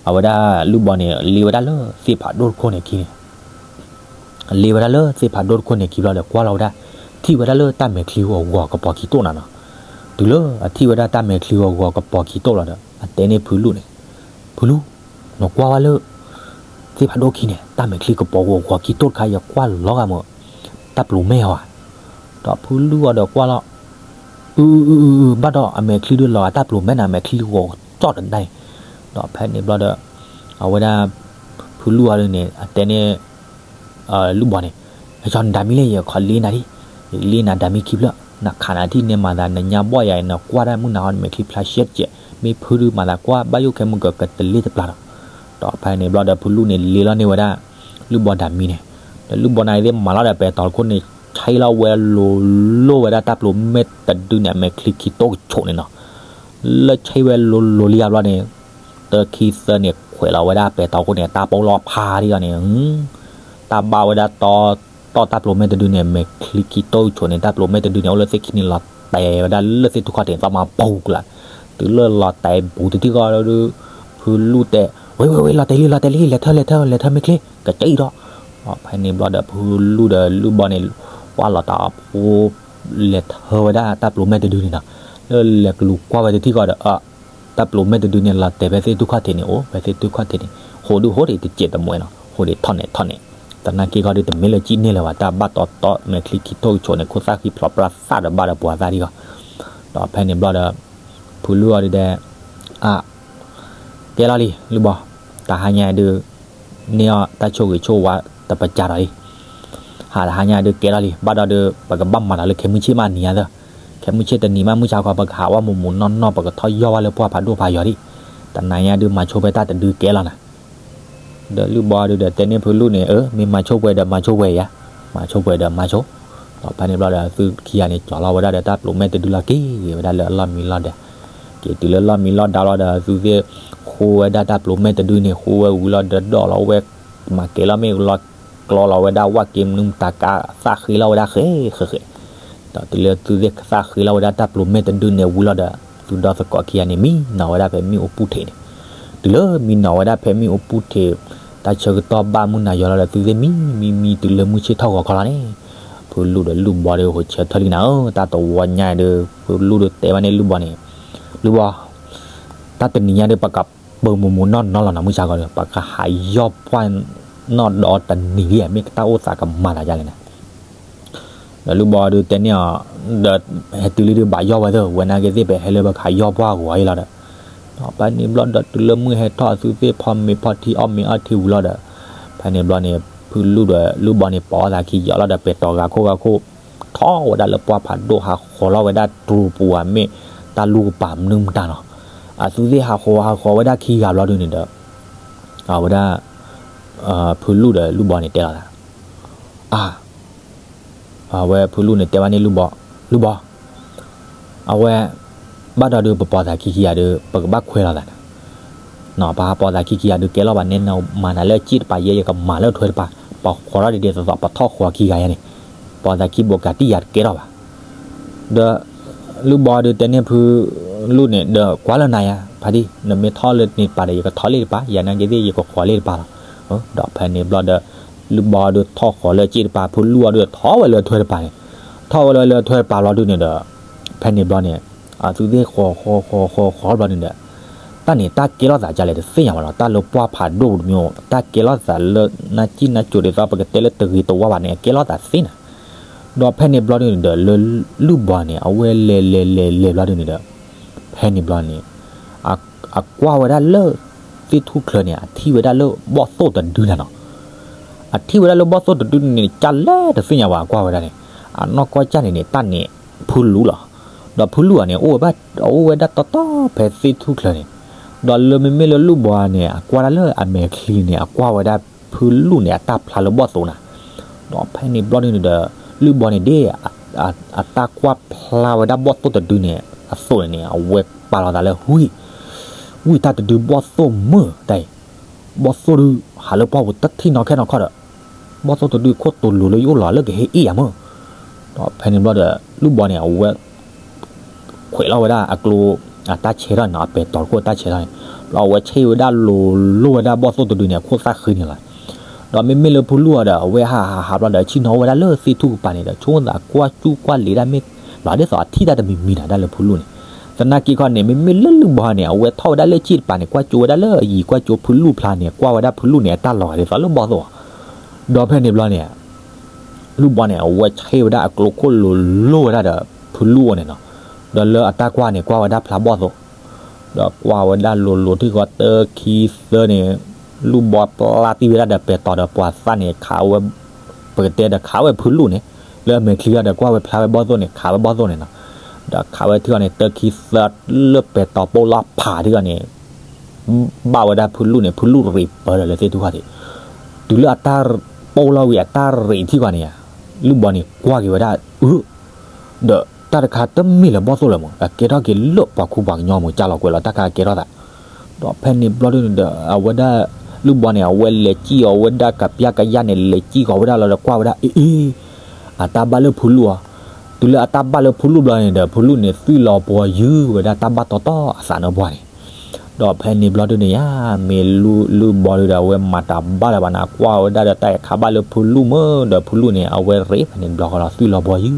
အဝဲဒၣ်လုၢ်ဘီန့ၣ် လ့ဝဲဒၣ်လၢသ့ၣ်ဖးဒိၣ်တခိၣ်န့ၣ်ခံန့ၣ် အလ့ဝဲဒၣ်လၢသ့ၣ်ဖးဒိၣ်တခိၣ်န့ၣ်ခံဘျီဒီး ကွၢ်လီၤဝဲဒၣ်, ထံၣ်ဝဲဒၣ်လၢတၢ်မဲာ်ချံဂီၤဂီၤကပီၤခံတိၢ်နၤနီၤ. တုၤလၢအထံၣ်ဝဲဒၣ်တၢ်မဲာ်ချံဂီၤဂီၤကပီၤခံတိၢ်လီၤဒီး အတဲန့ၢ်ဖုလူၢ်န့ၣ်, ဖုလူၢ်, နကွၢ်ဝဲလၢ သ့ၣ်ဖးဒိၣ်ခံန့ၣ် တၢ်မဲာ်ချံကပီၤဂီၤဂီၤခံတိၢ်တခါ ယကွၢ်လီၤဂာ်မး, တၢ်ပျိၤမဲာ်ဧါ. ဒီးဖုလူၢ်အီၤဒီးကွၢ်လီၤ, အု အု အု အု ဘၣ်ဒီးအမဲာ်ချံဒုးလီၤဂာ်တၢ်ပျိၤမဲာ်နၤ အမဲာ်ချံဂီၤကၠီၣ်တဒၣ်အံၤ. ဒီးဖဲန့ၣ်ဘျီဒီး အဝဲဒၣ် ဖုလူၢ်အီၤဒုးန့ၣ် အတဲန့ၢ် လုၢ်ဘီန့ၣ်, ဟဲကၠီနဒၤမံလၢယခီလ့နၤဒံး, ယလ့နၤဒၤမံခံဖျၢၣ်, နခးနၤထံၣ်န့ၢ်မၤသး နညါဘီၣ်ယၤအံၤ နကွၢ်တၢ်မုၢ်နၤဟီ နမဲာ်ချံဖျါရှဲတကဲး, မ့ၢ်ဖုဒုးမၤသးကွၢ် ဘၣ်ယိၣ်ခဲမုၢ်ကကတလ့တပျၢ်ဒီး. ဒီးဖဲန့ၣ်ဘျီဒီး ဖုလူၢ်န့ၣ်လ့လီၤန့ၢ်ဝဲဒၣ် လုၢ်ဘီဒၤမံန့ၣ်, ဒီးလုၢ်ဘီန့ၣ်သ့ၣ်မၤလီၤဒီးပဲတံၤခိၣ်န့ၣ် ဆဲးလီၤဝဲလိၤလိၤဝဲဒၣ်တၢ်ပျိၤမဲာ်တဒုန့ၣ် အမဲာ်ချံခံတိၢ်ကဆိးန့ၣ်နီၤ. လၢဆဲးဝဲလိၤလိၤလံအဘျီန့ၣ် တၢ်ခံသၢန့ၣ် ခွဲးလီၤဝဲဒၣ်ပဲတံၤခိၣ်န့ၣ် တၢ်ပီလီၤဖးဒံးအီၤန့ၣ်, တၢ်ဘၣ်ဝဲဒၣ်တီတီၢ်တၢ်ပျိၤမဲာ်တဒုန့ၣ် အမဲာ်ချံခံတိၢ်ကဆိးန့ၣ် တၢ်ပျိၤမဲာ်တဒုန့ၣ် အိၣ်လၢသ့ၣ်ခံန့ၣ်လီၤတဲာ်ဝဲဒၣ်လၢသ့ၣ်ထူၣ်ခီၣ်ထံးန့ၣ် သီမၤပူၤကလါ, တုၤလၢလီၤတဲာ်ပူၤတထံၣ်ဃီဒီး ဖုလူၢ်တဲ, ဝဲ ဝဲ ဝဲ လီၤတဲာ်လံ လီၤတဲာ်လံ လဲၤထၢ လဲၤထၢ လဲၤထၢမ့ၢ်ချ့ ကကဲအံၤဒီး. ဖဲန့ၣ်ဘျီဒီး ဖုလူၢ်ဒီးလုၢ်ဘီန့ၣ် ပှၢ်လီၤတၢ်အဖိ လဲၤထၢဝဲဒၣ်တၢ်ပျိၤမဲာ်တဒုန့ၣ်နီၤ. လၢလဲၤကလူၤကွၢ်ဝဲတထံၣ်ဃီဒီး တၢ်ပျိၤမဲာ်တဒုန့ၣ် လီၤတဲာ်ဖဲသ့ၣ်ထူၣ်ခီၣ်ထံးန့ၣ်အိၣ် ဖဲသ့ၣ်ထူၣ်ခီၣ်ထံးန့ၣ် ဟိးဒုးဟိးဒံးတစဲးတမှဲၤနီၤ ဟိးဒံးထီၣ်နဲၣ်ထီၣ်နဲၣ်, သနာ်က့ဃီဒီး တမ့ၢ်လၢကံၣ်န့ၢ်လၢၤဘၣ် တၢ်ဘၣ်တီတီၢ်မဲာ်ချံခံတိၢ်ကဆိးန့ၣ် ခိၣ်သၣ်ဃံဖျိးပြၢ်သၣ်ဒီးဘၣ်ဒီးပှၤသၣ်ထံဃီ. ဒီးဖဲန့ၣ်ဘျီဒီး ဖုလူၢ်အီၤဒုးတဲ အါ ကဲလီၤလံ လုၢ်ဘီ, တဟါညါဒုး န့ၢ်အီၤတၢ်ဆိၣ်ဂ့ၤဆိၣ်ဝါတပစၢ်ဒီးလံ. ဟးတဟါညါဒုးကဲလီၤလံ ဘၣ်ဒီးဒုး ပကဘၣ်မၤတၢ်လၢခဲမုၢ်ဆ့ၣ်မးနံၤညါသၢ, ခဲမုၢ်ဆ့ၣ်တနံၤမး မုၢ်ဆါခီ ပကဟးဝဲမိၢ်မိၢ်နီၢ်နီၢ် ပကထီၣ်ယီၢ်ဝဲလၢပှၢ်ဖးဒိၣ်ဖးယီၤဒံး, တနၤညါဒုး မၤဆိပှဲၤတၢ်တဒုကဲလီၤနၤ. ဒီးလုၢ်ဘီဒုးဒီးတဲန့ၢ်ဖုလူၢ်န့ၣ် အၢ မ့ၢ်မၤဆိပှဲၤဒီးမၤဆိပှဲၤယၤ, မၤဆိပှဲၤဒီးမၤဆိ. ဒီးဖဲန့ၣ်ဘျီဒီး သုခံဂၤန့ၣ် ကၠီၤလီၤဝဲဒၣ်ဒီးတၢ်ပျိၤမဲာ်တဒုလီၤက့ၤဝဲဒၣ်လၢအလီၢ်မံလီၢ်ဒၢး, က့ၤတုၤလၢလီၢ်မံလီၢ်ဒါလီၤဒီး သုသ့ၣ်ဃိဝဲဒၣ်တၢ်ပျိၤမဲာ်တဒုန့ၣ် ဃိဝဲဝံၤလီၤဒီး ဒီးလီၤဝဲ မၤကဲလီၤမ့ၣ်အူလီၤကျီလီၤဝဲဒၣ်ဝၣ်က့မနုၤမတၤကါ သၣ်ဃ့လီၤဝဲဒၣ်ဃဲဃဲဃဲ. ဒီးတုၤလၢသုသ့ၣ်သၣ်ဃ့လီၤဝဲဒၣ်တၢ်ပျိၤမဲာ်တဒုန့ၣ်ဝံၤလီၤဒီး သုဒီသကိးခံဂၤန့ၣ် မံနီၤဝဲဒၣ်ဖဲမ့ၣ်အူပူၤထံးန့ၣ်, တုၤလၢမံနီၤဝဲဒၣ်ဖဲမ့ၣ်အူပူၤထံး တၢ်ဆၢကတီၢ်ဘၣ်မုၢ်နၤယီၤလီၤဒီး သုသ့ၣ်မံမံမံတုၤလၢမုၢ်ဆ့ၣ်ထီၣ်ဂီၤခီလီၤန့ၣ်, ဖုလူၢ်ဒီးလုၢ်ဘီဒီး ဟိးဆၢထၢၣ်လံနၤဧၢ, တၢ်တဝီညါဒီး ဖုလူၢ်ဒီးတဲဘၣ်န့ၣ်လုၢ်ဘီန့ၣ်, လုၢ်ဘီ, တၢ်တနံၤညါဒီး ပကပၢၤမိၢ်မိၢ်နီၢ်နီၢ်လီၤနၤ မုၢ်ဆါခီဒီး ပကဟးယီၢ်ပှၢ်နီၢ်ဒီတနံၤဒံးဧါ မ့ၢ်တၢ်အိၣ်သးကမၤသးဒ်လဲၣ်နၤ. ဒီးလုၢ်ဘီဒုးတဲန့ၢ်အီၤ, ဒီးဟဲတုၤလံဒုးဘၣ်ယီၢ်ဝဲသ့ၣ် ဝဲနာ်က့သ့ၣ် ပဟဲလၢပကဟးယီၢ်ပှၢ်ဂီၤအံၤလီၤဒီး, ဒီးဖဲန့ၣ်ဘျီဒီးတုၤလၢမုၢ်ဟဲထီၣ် အသုသ့ၣ်ဖီမ့ၤဖီထံအီၣ်မ့ၤအီထံဝံၤလီၤဒီး, ဖဲန့ၣ်ဘျီန့ၣ် ဖုလူၢ်ဒီးလုၢ်ဘီန့ၣ် ပိာ်အီၣ်သးခံယီၤလီၤဒီး ပဲာ်တီၤဂၤခိၣ်ဂၤခိၣ် ထီၣ်ဝဲဒၣ်လၢပှၢ်ဖးဒိၣ် ဟးဃီၤလီၤဝဲဒၣ်တြူပူၤဧါ မ့ၢ်တၢ်လူၢ်ကပၤမနုၤမတၤနီၤ. အသုသ့ၣ်ဟးဃီၤဟးဃီၤဝဲဒၣ်ခံဂၤဘျီဒုးန့ၣ်ဒီး, အဝဲဒၣ် ဖုလူၢ်ဒီးလုၢ်ဘီန့ၣ်တဲလီၤသး, အါ အဝဲဖုလူၢ်န့ၣ်တဲဘၣ်န့ၣ်လုၢ်ဘီ, လုၢ်ဘီ, အဝဲ ဘၣ်ဒီးဒုး ပပိာ်သးခံခံဂၤဒီး ပကဘၣ်ခွဲးလိာ်သးန့ၣ်, ပဟးပိာ်သးခံခံဂၤဒီး ကဲလီၤဘၣ်န့ၣ် နမၤနၤလၢအစ့ၢ်တပၤ ယဲယကမၤလၢအထွဲတပၤ, ပဃီၤထီၣ်ဒ်ဒ်သိးသိး ပထီၣ်ဃီၤခံဂၤယါန့ၣ်, ပိာ်သးခံဘိးကးတံၢ်ယၤတကဲထီၣ်ဘၣ်. ဒီး လုၢ်ဘီဒုးတဲန့ၢ်ဖုလူၢ်န့ၣ်ဒီး ကွၢ်လၢနၤယါ ဖါတံၢ် နမ့ၢ်ထီၣ်လၢန့ၣ်တပၤဒီး ယကထီၣ်လၢတပၤ ယၤနာ်က့သ့ၣ် ယကဃီၤလၢတပၤလီၤ. ဒီးဖဲန့ၣ်ဘျီဒီး လုၢ်ဘီဒုးထီၣ်ဃီၤလၢအစ့ၢ်တပၤ ဖုလူၢ်အီၤဒုးထီၣ်ဝဲလၢအထွဲတပၤန့ၣ်, ထီၣ်ဝဲလၢအထွဲတပၤဘျီဒုးန့ၣ်ဒီး ဖဲန့ၣ်ဘျီန့ၣ် အသုသ့ၣ်ဃီၤဃီၤဃီၤဃီၤဃီၤဘျီဒုးန့ၣ်ဒီး တၢ်န့ၣ် တၢ်ကဲထီၣ်သးဒ်လဲၣ်တသ့ၣ်ညါဘၣ်နီၤ, တၢ်လၢပှၢ်ဖးဒိၣ်တမံၤ တၢ်ကဲထီၣ်သးလၢနါစံၣ်နါကိၤဒ်သိး ပကတဲလၢတဂ့ၤတဝါဘၣ်န့ၣ် အကဲထီၣ်သးသ့နီၤ. ဒီးဖဲန့ၣ်ဘျီဒုးန့ၣ်ဒီး လၢလုၢ်ဘီန့ၣ် အဝဲလဲၤလဲၤလဲၤလဲၤဘျီဒုးန့ၣ်ဒီး ဖဲန့ၣ်ဘျီန့ၣ် အကွၢ်ဝဲဒၣ်လၢ သ့ၣ်ထူၣ်ချၢန့ၣ် အထံၣ်ဝဲဒၣ်လၢဘီၣ်သိၣ်တဒုနၤနီၤ. အထံၣ်ဝဲဒၣ်လၢဘီၣ်သိၣ်တဒုန့ၣ် ကၢ်လဲၣ်တသ့ၣ်ညါဘၣ် အကွၢ်ဝဲဒၣ်န့ၣ်, အနီၢ်ကီၢ်ကၢ်န့ၣ်န့ၣ် တၢ်န့ၣ် ဖုလူၢ်လီၤ. ဒီးဖုလူၢ်အန့ၣ် အိၣ်ဝဲဒၣ်တီတီဖဲသ့ၣ်ထူၣ်ချၢန့ၣ်, ဒီးလၢမ့မ့ၢ်လၢလုၢ်ဘီန့ၣ် အကွၢ်ဒၣ်လၢအမဲာ်ချံန့ၣ် အကွၢ်ဝဲဒၣ်ဖုလူၢ်န့ၣ် အတၢ်ဖျါလၢဘီၣ်သိၣ်နၤ. ဒီးဖဲန့ၣ်ဘျီဒုးန့ၣ်ဒီး လုၢ်ဘီန့ၣ်ဒ် အတၢ်ကွၢ်ဖျါဝဲဒၣ်ဘီၣ်သိၣ်တဒုန့ၣ် အသိးန့ၣ်န့ၣ် အဝဲပာ်လီၤသးလၢ ဝံၢ် ဝံၢ်တၢ်တဒုဘီၣ်သိၣ်မုၢ်တၢ်အံၤ, ဘီၣ်သိၣ်ဒုး ဟးလၢပှၢ်ပူၤတထံၣ်နီၢ်ခဲနီၢ်ခီဒီး ဘီၣ်သိၣ်တဒုခိၣ်တူာ်လိၤလၢယအိၣ်လီၤလၢကဟဲအ့ၣ်ယၤမုၢ်. ဒီးဖဲန့ၣ်ဘျီဒီး လုၢ်ဘီန့ၣ် အဝဲ ခွဲးလီၤဝဲဒၣ်အကျိ အတၢ်ဆဲးထီၣ်န့ၣ် အပဲာ်တီၤတခိၣ်တၢ်ဆဲးထီၣ်န့ၣ်, ဘျီအဝဲဆဲးဝဲဒၣ်လိၤလိၤဝဲဒၣ်ဘီၣ်သိၣ်တဒုန့ၣ် အခိၣ်သၣ်ဃံန့ၣ်လီၤ. ဒီးမ့မ့ၢ်လၢဖုလူၢ်အီၤဒီး အဝဲဟးဟးဟးဘျီဒီး ဆ့ၣ်နီၤဝဲဒၣ်လၢသ့ၣ်ထူၣ်ကပၤန့ၣ်ဒီး ဆိကမိၣ်သးကွၢ်ကူၣ်ကွၢ်လံၤဒၣ်မ့ၢ်ဘျီဒ်သိးအထံၣ်တၢ်တမံၤမံၤနၤဒၣ်လၢဖုလူၢ်န့ၣ်, သနာ်က့ခီန့ၣ် မ့မ့ၢ်လၢလုၢ်ဘီန့ၣ် အဝဲထီၣ်ဝဲဒၣ်လၢစ့ၣ်တပၤန့ၣ် ကွၢ်ကၠိဝဲဒၣ်လၢအယံၤ ကွၢ်ကၠိဖုလူၢ်ဖျါန့ၣ် ကွၢ်ဝဲဒၣ်ဖုလူၢ်န့ၣ် အတၢ်လီၤဂာ်ဒ်သိးလၢဘီၣ်သိၣ်, ဒီးဖဲန့ၣ်ဘျီန့ၣ် လုၢ်ဘီန့ၣ် အဝဲဆ့ၣ်ဝဲဒၣ်အကျိခိၣ်လိၤလိၤဝဲဒၣ်ဒီး ဖုလူၢ်အအိၣ်န့ၣ်နီၤ, ဒီးလၢအတၢ်ကွၢ်န့ၣ် ကွၢ်ဝဲဒၣ်ဖျါဘီၣ်သိၣ်, ဒီးကွၢ်ဝဲဒၣ်လိၤလိၤထံၣ်ဃီတၢခံသၢန့ၣ် လုၢ်ဘီပျၢ်တံၢ်ဝဲဒၣ်ဒီးပဲာ်တီၤဒီးပှၤသၣ်န့ၣ် ခးဝဲ ပကတဲဒီးခးဝဲဖုလူၢ်န့ၣ်, လၢအမဲာ်ချံလီၤဒီးကွၢ်ဝဲဖျါဝဲဘီၣ်သိၣ်န့ၣ် ခးဝဲဘီၣ်သိၣ်န့ၣ်နီၤ, ဒီးခးဝဲထံၣ်ဃီန့ၣ် တၢခံသၢလၢပဲာ်တီၤပိၢ်လီၤဖးထံၣ်ဃီန့ၣ် ဘၣ်ဝဲဒၣ်ဖုလူၢ်န့ၣ် ဖုလူၢ်ရံးပၢၢ်ဒီးလၢသ့ၣ်ထူၣ်ခီၣ်ထံး, တုၤလၢအတၢ်ပိၢ်လီၤဝံၤအတၢ်ရံးထံၣ်ဃီန့ၣ်ဧါ, လုၢ်ဘီန့ၣ်ကွၢ်က့ၤဝဲဒၣ်အ ဒီးတၢ်တခါတမ့ၢ်လၢဘီၣ်သိၣ်လၢၤမး အကဲထီၣ်က့ၤလၢပှၤခူပှၤကညီမး ကၢ်လီၤကွဲးလီၤတၢ်ခါအကဲထီၣ်သး, ဒီးဖဲန့ၣ်ဘျီဒုန့ၣ်ဒီး အဝဲဒၣ် လုၢ်ဘီန့ၣ် အဝဲလဲၤစံၣ်အီၤဝဲဒၣ်ကပျၢ်ကယၢ်န့ၣ် လဲၤစံၣ်ဃီၤဝဲဒၣ်လီၤဒီးကွၢ်ဝဲဒၣ်အ့ၣ်အ့ၣ် အတၢ်ဘၣ်လၢဖုလူၢ်အီၤ, တုၤလၢအတၢ်ဘၣ်လၢဖုလူၢ်ဘျီန့ၣ်ဒီး ဖုလူၢ်န့ၣ် သွံၣ်လီၤပှီၤယုၢ်ဝဲဒၣ်တၢ်ဘၣ်တီတီအသးန့ၣ်ပှၤန့ၣ် ဒီးဖဲန့ၣ်ဘျီဒုန့ၣ်ဧါ မ့ၢ်လုၢ်ဘီဒုဒီး အဝဲမၤတၢ်ဘၣ်လၢၤဘၣ်န့ၣ် ကွၢ်ဝဲဒၣ်ဒီးတၢ်အံၤခးဘၣ်လၢဖုလူၢ်မး ဒီးဖုလူၢ်န့ၣ် အဝဲရ့ဖဲန့ၣ်ဘျီဃီလီၤ သွံၣ်လီၤပှီၤယုၢ်,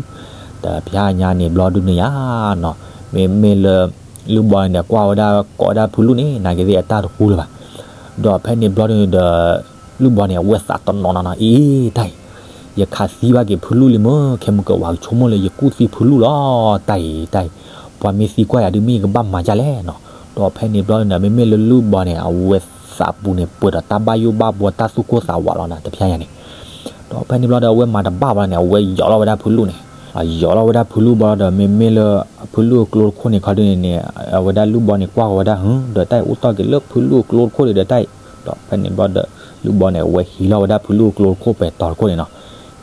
တဖျါညါန့ၣ်ဘျီဒုန့ၣ်ဧါနီၤ, မ့မ့ၢ်လၢ လုၢ်ဘီန့ၣ်ဒီး ကွၢ်ဝဲဒၣ်ကိးဝဲဒၣ်ဖုလူၢ်န့ၣ် နာ်က့သ့ၣ်အတၢ်တဃူလၢၤဘၣ်, ဒီးဖဲန့ၣ်ဘျီဒုန့ၣ်ဒီး လုၢ်ဘီန့ၣ် အဝဲသးတနီၤနီၤနီၤ အ့ၣ် တၢ်အံၤ ယခးသံဘၣ်က့ၤဖုလူၢ်လံမး ခဲမုၢ်ကဝၤကဆိကမိၣ်လၢယကူၣ်သံဖုလူၢ်လီၤ တၢ်အံၤ တၢ်အံၤ ပှၤမ့ၢ်သံကွၢ်ယၤဒုးမ့ၢ်ယကဘၣ်မၤဒ်လဲၣ်နီၤ, ဒီးဖဲန့ၣ်ဘျီန့ၣ် မ့မ့ၢ်လၢလုၢ်ဘီန့ၣ် အဝဲသးပူၤန့ၣ် ပှဲၤဒီးတၢ်ဘၣ်ယိၣ်ဘၣ်ဘှီတၢ်သူၣ်ကိၢ်သးဝးလီၤနၤ တဖျါညါန့ၣ်, ဒီးဖဲန့ၣ်ဘျီဒီး အဝဲမၤတဘၣ်ဘၣ်န့ၣ် အဝဲယိးလီၤဝဲဒၣ်ဖုလူၢ်န့ၣ်, အယိးလီၤဝဲဒၣ်ဖုလူၢ်ဘျီဒီး မ့မ့ၢ်လၢ ဖုလူၢ်အကျိတခိၣ်န့ၣ်ခီဒုန့ၣ်န့ၣ် အဝဲဒၣ်လုၢ်ဘီန့ၣ် ကွၢ်ဃီၤဝဲဒၣ် ဟ ဒီးတၢ်အံၤအိၣ်တီၢ်က့ၤလၢဖုလူၢ်အကျိတခိၣ်န့ၣ်ဒီးတၢ်အံၤ, ဒီးဖဲန့ၣ်ဘျီဒီး လုၢ်ဘီန့ၣ် အဝဲဟံးလီၤဝဲဒၣ်ဖုလူၢ်အကျိတခိၣ်ပဲာ်တီၤတခိၣ်န့ၣ်နီၤ,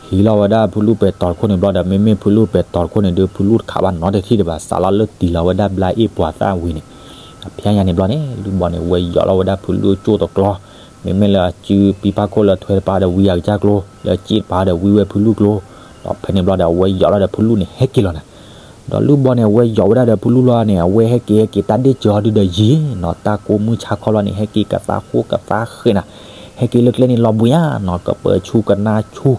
ဟံးလီၤဝဲဒၣ်ဖုလူၢ်ပဲာ်တီၤတခိၣ်န့ၣ်ဘျီဒီး မ့မ့ၢ်ဖုလူၢ်ပဲာ်တီၤတခိၣ်န့ၣ်ဒုး ဖုလူၢ်တခးဘၣ်နီတထံၣ်ဒံးဘၣ် စးလီၤလၢတံၢ်လီၤဝဲဒၣ်ဘျါအ့ၣ်ပှၤသၣ်ဝံၤန့ၣ်, တဖျါညါန့ၣ်ဘျီန့ၣ် လုၢ်ဘီန့ၣ် အဝဲယိးလီၤဝဲဒၣ်ဖုလူၢ်အကၠိၣ်တကျီ မ့မ့ၢ်လၢအစုပံဖးခိၣ်လၢအထွဲတပၤဒီးဝံအကစၢ်ကျိ, လၢအစ့ၣ်တပၤဒီးဝံဝဲဖုလူၢ်ကျိ, ဒီးဖဲန့ၣ်ဘျီဒီး အဝဲယိးလီၤဒီးဖုလူၢ်န့ၣ် ဟဲက့ၤလီၤနၤ, ဒီးလုၢ်ဘီန့ၣ် အဝဲယိးဝဲဒၣ်ဒီးဖုလူၢ်လီၤန့ၣ် အဝဲဟဲက့ၤဟဲက့ၤတၢ်ဒ့ၣ်စၢၤအီၤဒုဒီးယံာ်နီၤ, တၢ်ကိးမုၢ်ဆါခီလီၤန့ၣ် ဟဲက့ၤကသါဃိကသါဃဲးနၤ, ဟဲက့ၤလၢကျဲန့ၣ်လီၤဘှံးဧါနီၤ, ကပၢၤဆူကနါဆူ,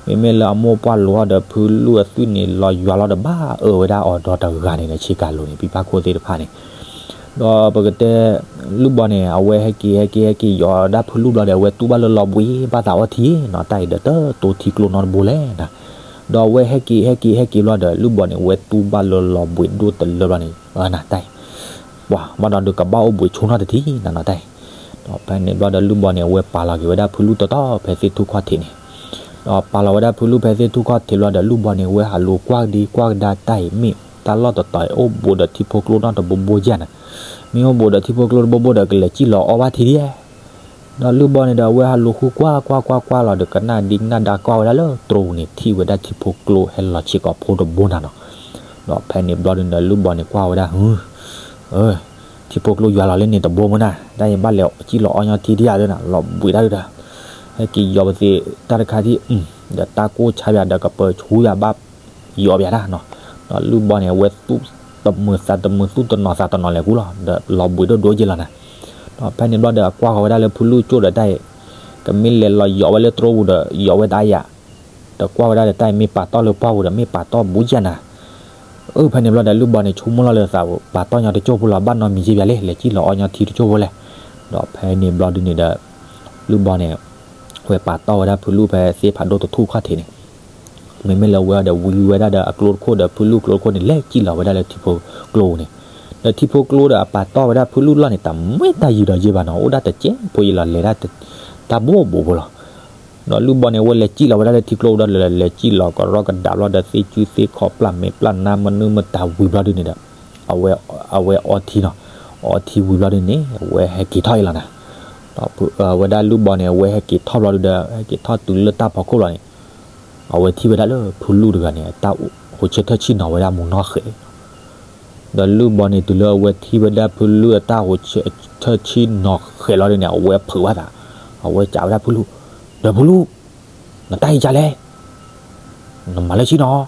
မ့မ့ၢ်လၢအမိၢ်ပှၢ်လိၤအီၤဒီးဖုလူၢ်အသွံၣ်န့ၣ် လီၤယွၤလီၤဒီးဘၣ်အၢဝဲဒၣ်အီၤဒီတဂၤန့ၣ်ဒီး ဆ့ကၤလိၤန့ၣ် ပံဖးခိၣ်သ့ၣ်တဖၣ်န့ၣ် ဒီးပကတဲ လုၢ်ဘီန့ၣ် အဝဲဟဲက့ၤဟဲက့ၤဟဲက့ၤယိးဒၣ်ဖုလူၢ်ဘျီဒီး အဝဲတူၢ်ဘၣ်လၢလီၤဘှံးဘၣ်သးအီထံနီၤ, တၢ်အံၤဒီးတတိထံကျိနီတဘိလဲၣ်နၤ, ဒီးအဝဲဟဲက့ၤဟဲက့ၤဟဲက့ၤဘျီဒီး လုၢ်ဘီန့ၣ် အဝဲတူၢ်ဘၣ်လၢလီၤဘှံးဒိၣ်တလၢဘျီန့ၣ် နၤတၢ်အံၤ ပှၤဘၣ်ဒီးဒုးကဘၣ်အိၣ်ဘှံးဆိနီတထံၣ်နၤနီၤတၢ်အံၤ, ဒီးဖဲန့ၣ်ဘျီဒီးလုၢ်ဘီန့ၣ် အဝဲပာ်လီၤက့ၤဝဲဒၣ်ဖုလူၢ်တီတီဖဲသ့ၣ်ထူၣ်ခီၣ်ထံးန့ၣ် ဒီးပာ်လီၤဝဲဒၣ်ဖုလူၢ်ဖဲသ့ၣ်ထူၣ်ခီၣ်ထံးဘျီဒီး လုၢ်ဘီန့ၣ် အဝဲဟးလိာ်ကွၢ်ဒံကွၢ်ကဒါတၢ်အံၤ မ့ၢ်တၢ်လီၢ်တတီၤအံၤ အိၣ်ဘူးဒီးထံဖိကျိနီတဘိဘိယဲၢ်နၤ, မ့ၢ်အိၣ်ဘူးဒီးထံဖိကျိတဘိဘိဒီး ကလဲၤစံၣ်လီၤအီဘၣ်ထံဒံးဧါ, ဒီးလုၢ်ဘီန့ၣ်ဒီး အဝဲဟးလိာ်ဃုကွၢ်ကွၢ်ကွၢ်ကွၢ်လီၤဒီး ကနၣ်ဒံကနၣ်ဒါကွၢ်ဝဲဒၣ်လၢတြိပူၤန့ၣ် ထံၣ်ဝဲဒၣ်ထံဖိကျိဟဲလီၤဆ့ကီးဖိတဘိနၤနီၤ, ဒီးဖဲန့ၣ်ဘျီဒုန့ၣ် လုၢ်ဘီန့ၣ်ကွၢ်ဝဲဒၣ် ဟ ထံဖိကျိယွၤလီၤလၢန့ၣ်တဘိမးနၤ, တၢ်အံၤဘၣ်လဲၤစံၣ်လီၤအီညီထံဒံးဧါဒၣ်နၤ, လီၤဘှံးတၢ်ဒုဒီး ဟဲက့ၤယီၤပသ့ၣ်တၢ်တခါထံၣ် ဒီးတၢ်ကိၢ်ဆါယၤဒီးကပၢၤဆူယၤဘၣ် ယီၤဘၣ်တၢ်နီၤ, ဒီးလုၢ်ဘီန့ၣ် အဝဲသူၣ်တမုာ်သးတမုာ်သူၣ်တနီၤသးတနီၤလဲၤကူလီၤ ဒီးလီၤဘှံးဒိၣ်ဒိၣ်က့ၤလီၤနၤ, ဒီးဖဲန့ၣ်ဘျီဒီးအကွၢ်ဃီၤဝဲဒၣ်လၢဖုလူၢ်ကၠိၣ်ဒီးတၢ်အံၤ ကမ့ၢ်လဲၤလီၤယီၤဝဲလၢတြိပူၤဒီးယီၤဝဲတၢ်ယၤ ဒီးကွၢ်ဝဲဒၣ်ဒီးတၢ်အံၤမ့ၢ်ပာ်တီၢ်လၢပှၢ်ပူၤဒီး မ့ၢ်ပာ်တီၢ်ဘူးယဲၢ်နၤ, အၢ ဖဲန့ၣ်ဘျီဒီး လုၢ်ဘီန့ၣ် ဆိကမိၣ်လီၤလၢသး ပာ်တီၢ်ညီတကၠိၢ်ဖိလီၤ ဘၣ်နီတမံၤက့ၤဘၣ်လဲၣ် လဲၤစံၣ်လီၤအီညီထံတကၠိၢ်ဖိလဲၣ်, ဒီးဖဲန့ၣ်ဘျီဒုန့ၣ်ဒီး လုၢ်ဘီန့ၣ် ဝဲပာ်တီၢ်ဝဲဒၣ်ဖုလူၢ်ဖဲသ့ၣ်ဖးဒိၣ်တထူၣ်ခီၣ်ထံးန့ၣ်, မ့မ့ၢ်လၢဝဲဒီးဝံဝဲဒၣ်ဒီးအကျိတခိၣ်ဒီးဖုလူၢ်ကျိတခိၣ်န့ၣ် လဲၤစံၣ်လီၤဝဲဒၣ်လၢထံဖိကျိပူၤန့ၣ်, ဒီးထံဖိကျိဒီးအပာ်တီၢ်ဝဲဒၣ်ဖုလူၢ်လီၢ်န့ၣ် တမ့ၢ်တၢ်ယံၤဒီးယ့ၢ်ဘၣ်နီၤ အိၣ်ဒၣ်တစဲးဖိယံၤလီၤ လဲၤဒၣ်တၢ်ဘိးဘိးဖိလီၤ ဒီးလုၢ်ဘီန့ၣ် အဝဲလဲၤစံၣ်လီၤဝဲဒၣ်လၢထံကျိဒီး လဲၤစံၣ်လီၤကရီကဒါဘျီဒီး သ့ၣ်ကူသ့ၣ်ခီပျၢ်မဲာ်ပျၢ်နါမနုၤမတၤဝံၤဘျီဒုန့ၣ်ဒီး အဝဲအီထံနီၤ, အီထံဝံၤဘျီဒုန့ၣ် အဝဲဟဲက့ၤထီၣ်အံၤလီၤနၤ, ဒီးဝဲဒၣ်လုၢ်ဘီန့ၣ် အဝဲဟဲက့ၤထီၣ်ဘျီဒုဒီး ဟဲက့ၤထီၣ်တုၤလၢတၢ်ဖီခိၣ်လီၤန့ၣ် အဝဲထံၣ်ဝဲဒၣ်လၢဖုလူၢ်တဂၤန့ၣ် အတၢ်ဟိးဆၢထၢၣ်ဆံၣ်နီၤဝဲဒၣ်မူနီၢ်ဃဲး ဒီးလုၢ်ဘီန့ၣ် တုၤလၢအဝဲထံၣ်ဝဲဒၣ်ဖုလူၢ်အတၢ်ဟိးဆၢထၢၣ်ဆံၣ်နီၤဃဲးလီၤဒုန့ၣ် အဝဲဖုးဘၣ်သး, အဝဲစံးဝဲဒၣ်ဖုလူၢ်, ဒီးဖုလူၢ်, နတၢ်အံၤကလဲၣ်, နမၤလၢဆံၣ်နီၤ,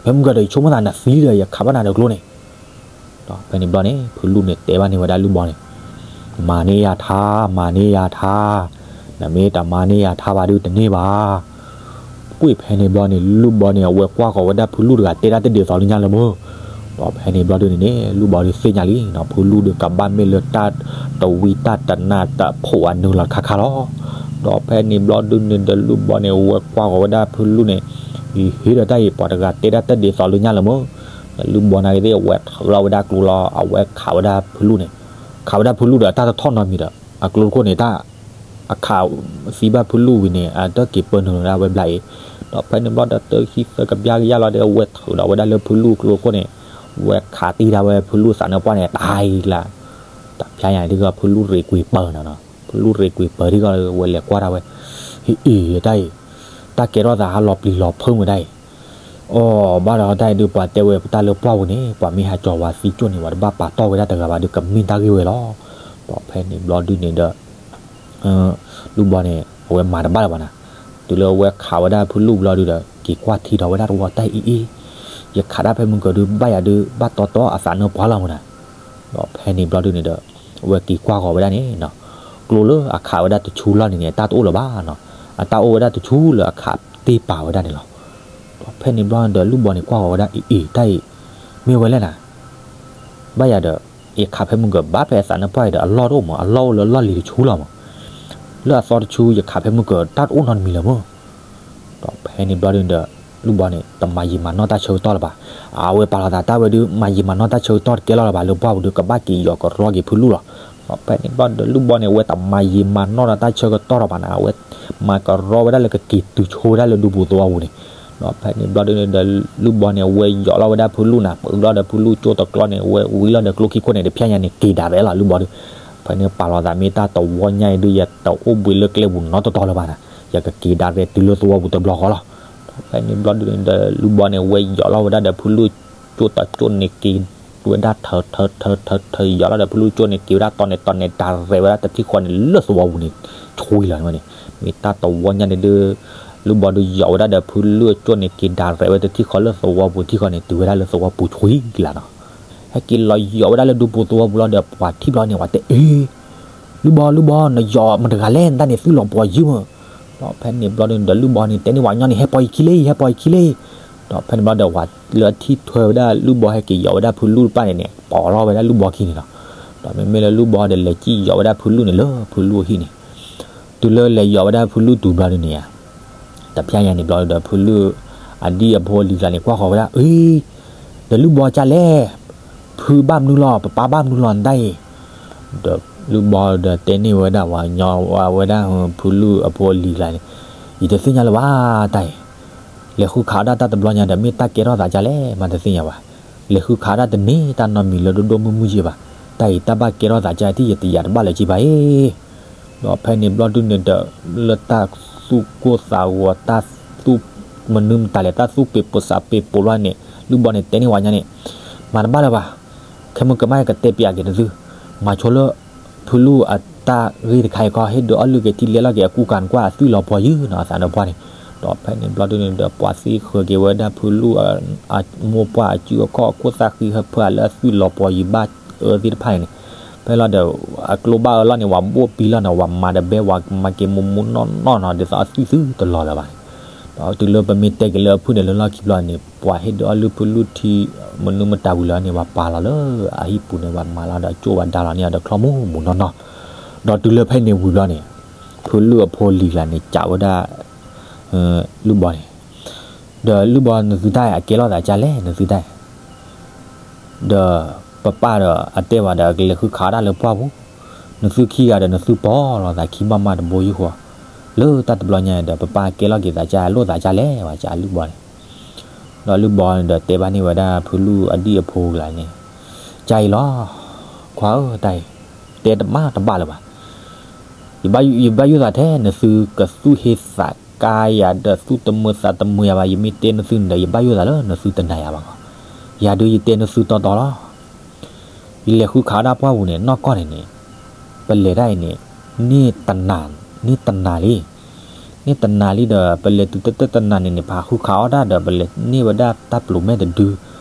ဖဲမုၢ်ဂီၤဒီးယဆိကမိၣ်သးနသံဒီး ယခးဘၣ်နၤဒီးကျိန့ၣ်, ဒီးဖဲန့ၣ်ဘျီန့ၣ် ဖုလူၢ်န့ၣ်တဲဘၣ်န့ၢ်ဝဲဒၣ်လုၢ်ဘီန့ၣ်, မၤန့ၢ်ယၤထါ, မၤန့ၢ်ယၤထါ, နမ့ၢ်တမၤန့ၢ်ယၤထါဘၣ်ဒုးတန့ၢ်ဘၣ်. ကွၢ်ဖဲန့ၣ်ဘျီန့ၣ် လုၢ်ဘီန့ၣ် အဝဲကွၢ်ဃီၤဝဲဒၣ်ဖုလူၢ်တဂၤတဲဒၣ်တဒ်သိးလၢညါလၢၤမၢ်. ဒီးဖဲန့ၣ်ဘျီဒုးန့ၣ်န့ၣ် လုၢ်ဘီဒုးသ့ၣ်ညါလံနီၤ ဖုလူၢ်ဒုးကဘၣ်မ့ၢ်လၢတၢ်တဝံတၢ်တနၢ်တၢ်ဖိးအနုာ်လီၤခါခါလီၤ. ဒီးဖဲန့ၣ်ဘျီဒုးန့ၣ်ဒီး လုၢ်ဘီန့ၣ် ဝဲကွၢ်ဃီၤဝဲဒၣ်ဖုလူၢ်န့ၣ် အံၤဟ့ၣ်ဒီးတၢ်အံၤ ပှၤတဂၤတဲဒၣ်တဒ်သိးလၢညါလၢၤမၢ်. ဒီးလုၢ်ဘီန့ၣ်သ့ၣ် အဝဲထုးလီၤဝဲဒၣ်ကျိလီၤ အဝဲခးဝဲဒၣ်ဖုလူၢ်န့ၣ်, ခးဝဲဒၣ်ဖုလူၢ်ဒီးအတၢ်တထီၣ်နီတမံၤဒီး အကျိတခိၣ်န့ၣ် တၢ် အခးသံဘၣ်ဖုလူၢ်ဝံၤန့ၣ် အတၢ်က့ၤပၢနုာ်လီၤဒၣ်ဝဲဘျါအံၤ, ဒီးဖဲန့ၣ်ဘျီဒီးတၢ်ခံသၢကပျၢ်ကယၢ်လီၤဒီး အဝဲထုးဒီးဝဲဒၣ်လၢဖုလူၢ်ကျိတခိၣ်န့ၣ်, ဝဲခးတံၢ်ဒၣ်ဝဲဖုလူၢ်သးနၢၣ်ပှၢ်န့ၣ် တဟါအံၤလၢ တဖျါညါဒ်သိးဖုလူၢ်ရ့ၤကွံာ်ပၢနၤနီၤ, ဖုလူၢ်ရ့ၤကွံာ်ပၢဒ်သိး ဝဲလဲၤကွၢ်ဒၣ်ဝဲ, ဟ့ၣ်အံၤတၢ်အံၤ, တၢ်ကဲထီၣ်သးဟးလီၤပျံၤလီၤဖုးမုာ်ဒၣ်အံၤ အီၤ ဘၣ်ဒီးတၢ်အံၤဒုး ပှၤတဲဝဲပတၢ်လၢပှၢ်ပူၤန့ၣ် ပှၤမ့ၢ်ဟးကၠီၤဝဲသံကၠိၣ်န့ၣ် ပှၤတဘၣ်ပာ်တီၢ်ဝဲဒၣ်တဂၤဘၣ်ဒုး ကမ့ၢ်တၢ်ဂ့ၢ်ဝဲလီၤ. ဒီးဖဲန့ၣ်ဘျီဒုးန့ၣ်ဒီး လုၢ်ဘီန့ၣ် အဝဲမၤတဘၣ်လၢၤဘၣ်နၤ, တုၤလၢအဝဲခးဝဲဒၣ်ဖုလူၢ်ဘျီဒုးဒီး က့ၤကွၢ်ထံဒီးဝဲဒၣ်တဝီတၢ်အံၤအံၤ, ယခးဒၣ်ဖဲမုၢ်ကၢၤဒုး ဘၣ်ယၤဒုး ဘၣ်တီတီအသးနၢၣ်ပှၢ်လီၤမုာ်နၤ. ဒီးဖဲန့ၣ်ဘျီဒုးန့ၣ်ဒီး အဝဲက့ၤကွၢ်ဃီၤဝဲဒၣ်န့ၣ်နီၤ, ကျိလၢအခးဝဲဒၣ်တဆူလီၢ်န့ၣ်န့ၣ် အတၢ်တအိၣ်လၢၤဘၣ်နီၤ, အတၢ်အိၣ်ဝဲဒၣ်တဆူလၢအခးတ့ၢ်ပာ်ဝဲဒၣ်န့ၣ်လီၤ. ဒီးဖဲန့ၣ်ဘျီဒီး လုၢ်ဘီန့ၣ်ကွၢ်ဃီၤဝဲဒၣ်အံၤအံၤ တၢ်အံၤ မ့ၢ်ဝဲလဲၣ်နၤ, ဘၣ်ယၤဒီး ယခးဖဲမုၢ်ကၢၤဘၣ်ဖဲအသးနၢၣ်ပှၢ်အံၤဒီး အလီၢ်တအိၣ်မး အလီၢ်အိၣ်လၢလီၢ်လံၤတဆူလီၤမး, လၢအသီတဆူ ယခးဖဲမုၢ်ကၢၤ တၢ်တအိၣ်နီတမံၤလၢၤမး. ဒီးဖဲန့ၣ်ဘျီဒုးဒီး လုၢ်ဘီန့ၣ် တမၤယံာ်မၤနီၢ်တၢ်ဆၢကတီၢ်လၢၤဘၣ်. အဝဲပာ်လီၤသးတၢ်ဝဲဒုး မၤယံာ်မၤနီၢ်တၢ်ဆၢကတီၢ်တကဲလီၤလၢၤဘၣ် လၢပှၢ်ပူၤဒုး ကဘၣ်က့ၤယီၤကရီက့ၤဖုလူၢ်လီၤ. ဒီးဖဲန့ၣ်ဘျီဒီး လုၢ်ဘီန့ၣ် အဝဲတမၤယံာ်မၤနီၢ်ဒီးတၢ်ဆၢကတီၢ်လၢၤဘၣ်နၤ, အဝဲမၤကရီဝဲဒၣ်လၢကက့ၤတုၤဆိဝဲဒၣ်လၢဒူပူၤသဝီပူၤန့ၣ်. ဒီးဖဲန့ၣ်ဘျီဒုးန့ၣ်ဒီး လုၢ်ဘီန့ၣ် အဝဲယီၤလီၤဝဲဒၣ်ဖုလူၢ်နၤ, ပၢလီၤဒီးဖုလူၢ်ကၠိတကျီန့ၣ် အဝဲဝံလီၤဒီးကျိခံခိၣ်န့ၣ် တဖျဲညါန့ၣ် က့ၤဒၣ်ရဲလီၤလုၢ်ဘီဒုး. ဖဲန့ၣ်ပာ်လီၤသးမ့ၢ်တၢ်တဝီညါအံၤဒုး ယတအိၣ်ဘှံးလၢကျဲပူၤနီတတီၤလၢၤဘၣ်နၤ, ယကက့ၤဒၣ်ရဲတုၤလၢသဝီပူၤတဘျီဃီလီၤ. ဒီးဖဲန့ၣ်ဘျီဒုးန့ၣ်ဒီး လုၢ်ဘီန့ၣ် အဝဲယီၤလီၤဝဲဒၣ်ဒီးဖုလူၢ်ကၠိတကျီန့ၣ် က့ၤဝဲဒၣ်ထၢထၢထၢထၢထၢ ယီၤလီၤဒီးဖုလူၢ်ကၠိန့ၣ် က့ၤဝဲဒၣ်တီန့ၣ်တီန့ၣ် ဒၣ်ရဲဝဲဒၣ်တထံၣ်ဃီန့ၣ် လၢသဝီပူၤန့ၣ် ဆွံလီၤန့ၣ်. မ့ၢ်တၢ်တဝီညါန့ၣ်ဒုး လုၢ်ဘီဒုးယီၤဝဲဒၣ်ဒီးဖုလူၢ်ကၠိန့ၣ် က့ၤဒၣ်ရဲဝဲတထံၣ်ဃီလၢသဝီပူၤထံၣ်ဃီန့ၣ် တုၤဝဲဒၣ်လၢသဝီပူၤဆွံလီၤနီၤ. ဟဲက့ၤလီၤယီၤဝဲဒၣ်လၢဒူပူၤသဝီပူၤလီၤဒီး ပှၤထံၣ်ဘျီန့ၣ် ပှၤတဲအ့ လုၢ်ဘီ လုၢ်ဘီ နယီၤမတၤတဂၤလဲၣ် နတၢ်န့ၣ်သုလီၤပှီၤယုၢ်မး. ဒီးဖဲန့ၣ်ဘျီဒုးန့ၣ်ဒီး လုၢ်ဘီန့ၣ် တဲန့ၢ်ဝဲညီန့ၣ် ဟဲပှီၤယခံလံ ဟဲပှီၤယခံလံ. ဒီးဖဲန့ၣ်ဘျီဒီး ပှၤလၢအထံၣ်ထွဲဝဲဒၣ်လုၢ်ဘီဟဲက့ၤယီၤဝဲဒၣ်ဖုလူၢ်တဖၣ်န့ၣ်န့ၣ် ပိာ်လီၤဝဲဒၣ်လုၢ်ဘီခံန့ၣ်လီၤ. ဒီးမ့မ့ၢ်လၢလုၢ်ဘီဒီး လဲၤစံၣ်ယီၤဝဲဒၣ်ဖုလူၢ်န့ၣ်လၢဖုလူၢ်အဟံၣ်န့ၣ် တုၤလၢလဲၤယီၤဝဲဒၣ်ဖုလူၢ်တုၤဘျီဒုးန့ၣ်ဧါ, တဖျဲညါန့ၣ်ဘျီဒီး ဖုလူၢ်အဒံၣ်အဖိအလံၤကျါန့ၣ် ကွၢ်ဃီၤဝဲဒၣ် အ့ ဒီးလုၢ်ဘီကလဲၣ်, ဖုဘၣ်မနုၤလီၤ ပပၢ်ဘၣ်မနုၤလီၤနတၢ်အံၤ. ဒီးလုၢ်ဘီဒီးတဲန့ၢ်ဝဲဒၣ်ဝဲညီဝဲဒၣ် ဖုလူၢ်အဖိအလံၤကျါန့ၣ်, ယတသ့ၣ်ညါလၢၤဘၣ်တၢ်အံၤ. လဲၤဃုခးဒၣ်တၢ်တဘျီညါဒီး မ့ၢ်တၢ်ကဲထီၣ်သးကလဲၣ် မၤတသ့ၣ်ညါဘၣ်. လဲၤဃုခးဒၣ်တန့ၢ်တၢ်နီတမံၤလၢဒိၣ်ဒိၣ်မုၢ်မုၢ်ယဲၢ်ဘၣ်. တၢ်အံၤတၢ်ဘၣ်ကဲထီၣ်သးကၢ်ထံၣ်ယတယာ်တဘၣ်လၢၤက့ဘၣ်အံၤ. ဒီးဖဲန့ၣ်ဘျီဒုးန့ၣ်ဒီး လၢတၢ်သူၣ်ကိၢ်သးဂီၤ တၢ်သူၣ်မနုၤမတၤလဲၣ် တၢ်သူၣ်ပ့ၤပိာ်သးပ့ၤပိာ်ဘျီန့ၣ် လုၢ်ဘီန့ၣ်တဲန့ၢ်ဝဲညီန့ၣ်, မၤတဘၣ်လၢၤဘၣ်. ခဲမုၢ်ကမၢ်ကတဲပျးက့ၤနသု, မၤဆိလၢ ဖုလူၢ်အတၢ်ဂ့ၢ်တခါအံၤခီ ဟ့ၣ်ဒုးအီၣ်လုၢ်က့ၤထံလဲလီၤက့ၤအကူကၤနကွၢ်အသွံၣ်လီၤပှီၤယုၢ်နီၤ အသးနၢၣ်ပှၢ်န့ၣ်. ဒီးဖဲန့ၣ်ဘျီဒုးန့ၣ်ဒီး ပှၤသံဃၢၤက့ၤဝဲဒၣ်ဖုလူၢ်အမိၢ်ပှၢ်အစုအခီၣ် ခိၣ်သၣ်ဃံဟၢဖၢအလၢအသွံၣ်လီၤပှီၤယုၢ်ဘၣ်အၢသ့ၣ်တဖၣ်န့ၣ်န့ၣ်, ဖဲလီၤဒီး အကျိဘၣ်အၢလီၤန့ၣ် ဝဲဘိၣ်ပံလီၤန့ၣ် ဝဲမၤတဘဲ ဝဲမၤက့ၤမူးမူးနီၢ်နီၢ်နီၤ ဒ်သိးအသွံၣ်သုတလီၤလၢၤဘၣ်န့ၣ်. ဒီးတုၤလၢပမ့ၢ်တဲက့ၤလၢအဖုၣ်န့ၣ် လၢလီၢ်ခံဘျီန့ၣ် ပှၤဟ့ၣ်ဒုးအီၣ်လုၢ်ဖုလူၢ်ထံ မနုၤမတၤဝံၤလီၤန့ၣ် ဝဲပာ်လီၤလၢအဟံၣ်ပူၤန့ၣ် ဝဲမၤလီၤဒီးကၠိဝဲဒါလီၤန့ၢ်အီၤဒီးချီၣ်မူးမူးနီၢ်နီၢ်. ဒီးတုၤလၢဖဲန့ၣ်ဝံၤဘျီန့ၣ် ဖုလူၢ်အဖိလံၤကျါန့ၣ် ကးဝဲဒၣ် လုၢ်ဘီန့ၣ်, ဒီးလုၢ်ဘီနသုတၢ်အကဲလီၤသးကလဲၣ် နသုတၢ် ဒီးပပၢ်ဒီးအတဲဝဲဒီး ကလဲၤဃုခးဒၣ်လၢပှၢ်ပူၤ, နသုခံဂၤဒီးနသုပီၢ်လီၤသးခံဘၣ်မးတဘိယူၢ်ဃီ, လၢတၢ်တဘျီညါဒီး ပပၢ်ကဲလီၤက့ၤသးကလိၣ်သးကလဲၣ် ဝဲကလုၢ်ဘီန့ၣ်. ဒီးလုၢ်ဘီန့ၣ်ဒီးတဲဘၣ်န့ၢ်ဝဲဒၣ်ဖုလူၢ်အဒံၣ်အဖိကျါန့ၣ်, ကအံၤလီၤ, ခွါဧၢ တၢ်အံၤ, တဲတမၤတဘၣ်လၢၤဘၣ်. ယဘၣ်ယိၣ်သးထဲနသုကသူၣ်ဟ့သးကါယၤဒီးသူၣ်တမုာ်သးတမုာ်ယၤဘၣ် ယမ့ၢ်တဲနသုန့ၣ်ဒီး ယဘၣ်ယိၣ်သးလၢနသုတနာ်ယၤဘၣ်ကီး. ယၤဒုးယတဲနသုတီတီလီၤ. ယလဲၤဃုခးဒၣ်ပှၢ်ပူၤန့ၣ် နီၢ်ကီၢ်န့ၣ်န့ၣ်, ပလဲၤတၢ်အံၤန့ၣ်, န့ၢ်တနၤလံ, န့ၢ်တနၤလံဒီး ပလဲၤတုၤတၢ်တနၤန့ၣ်န့ၣ် ပဟးဃုခးအီၣ်တၢ်ဒီး ပလဲၤန့ၢ်ဝဲဒၣ်တၢ်ပျိးမဲာ်တဒု,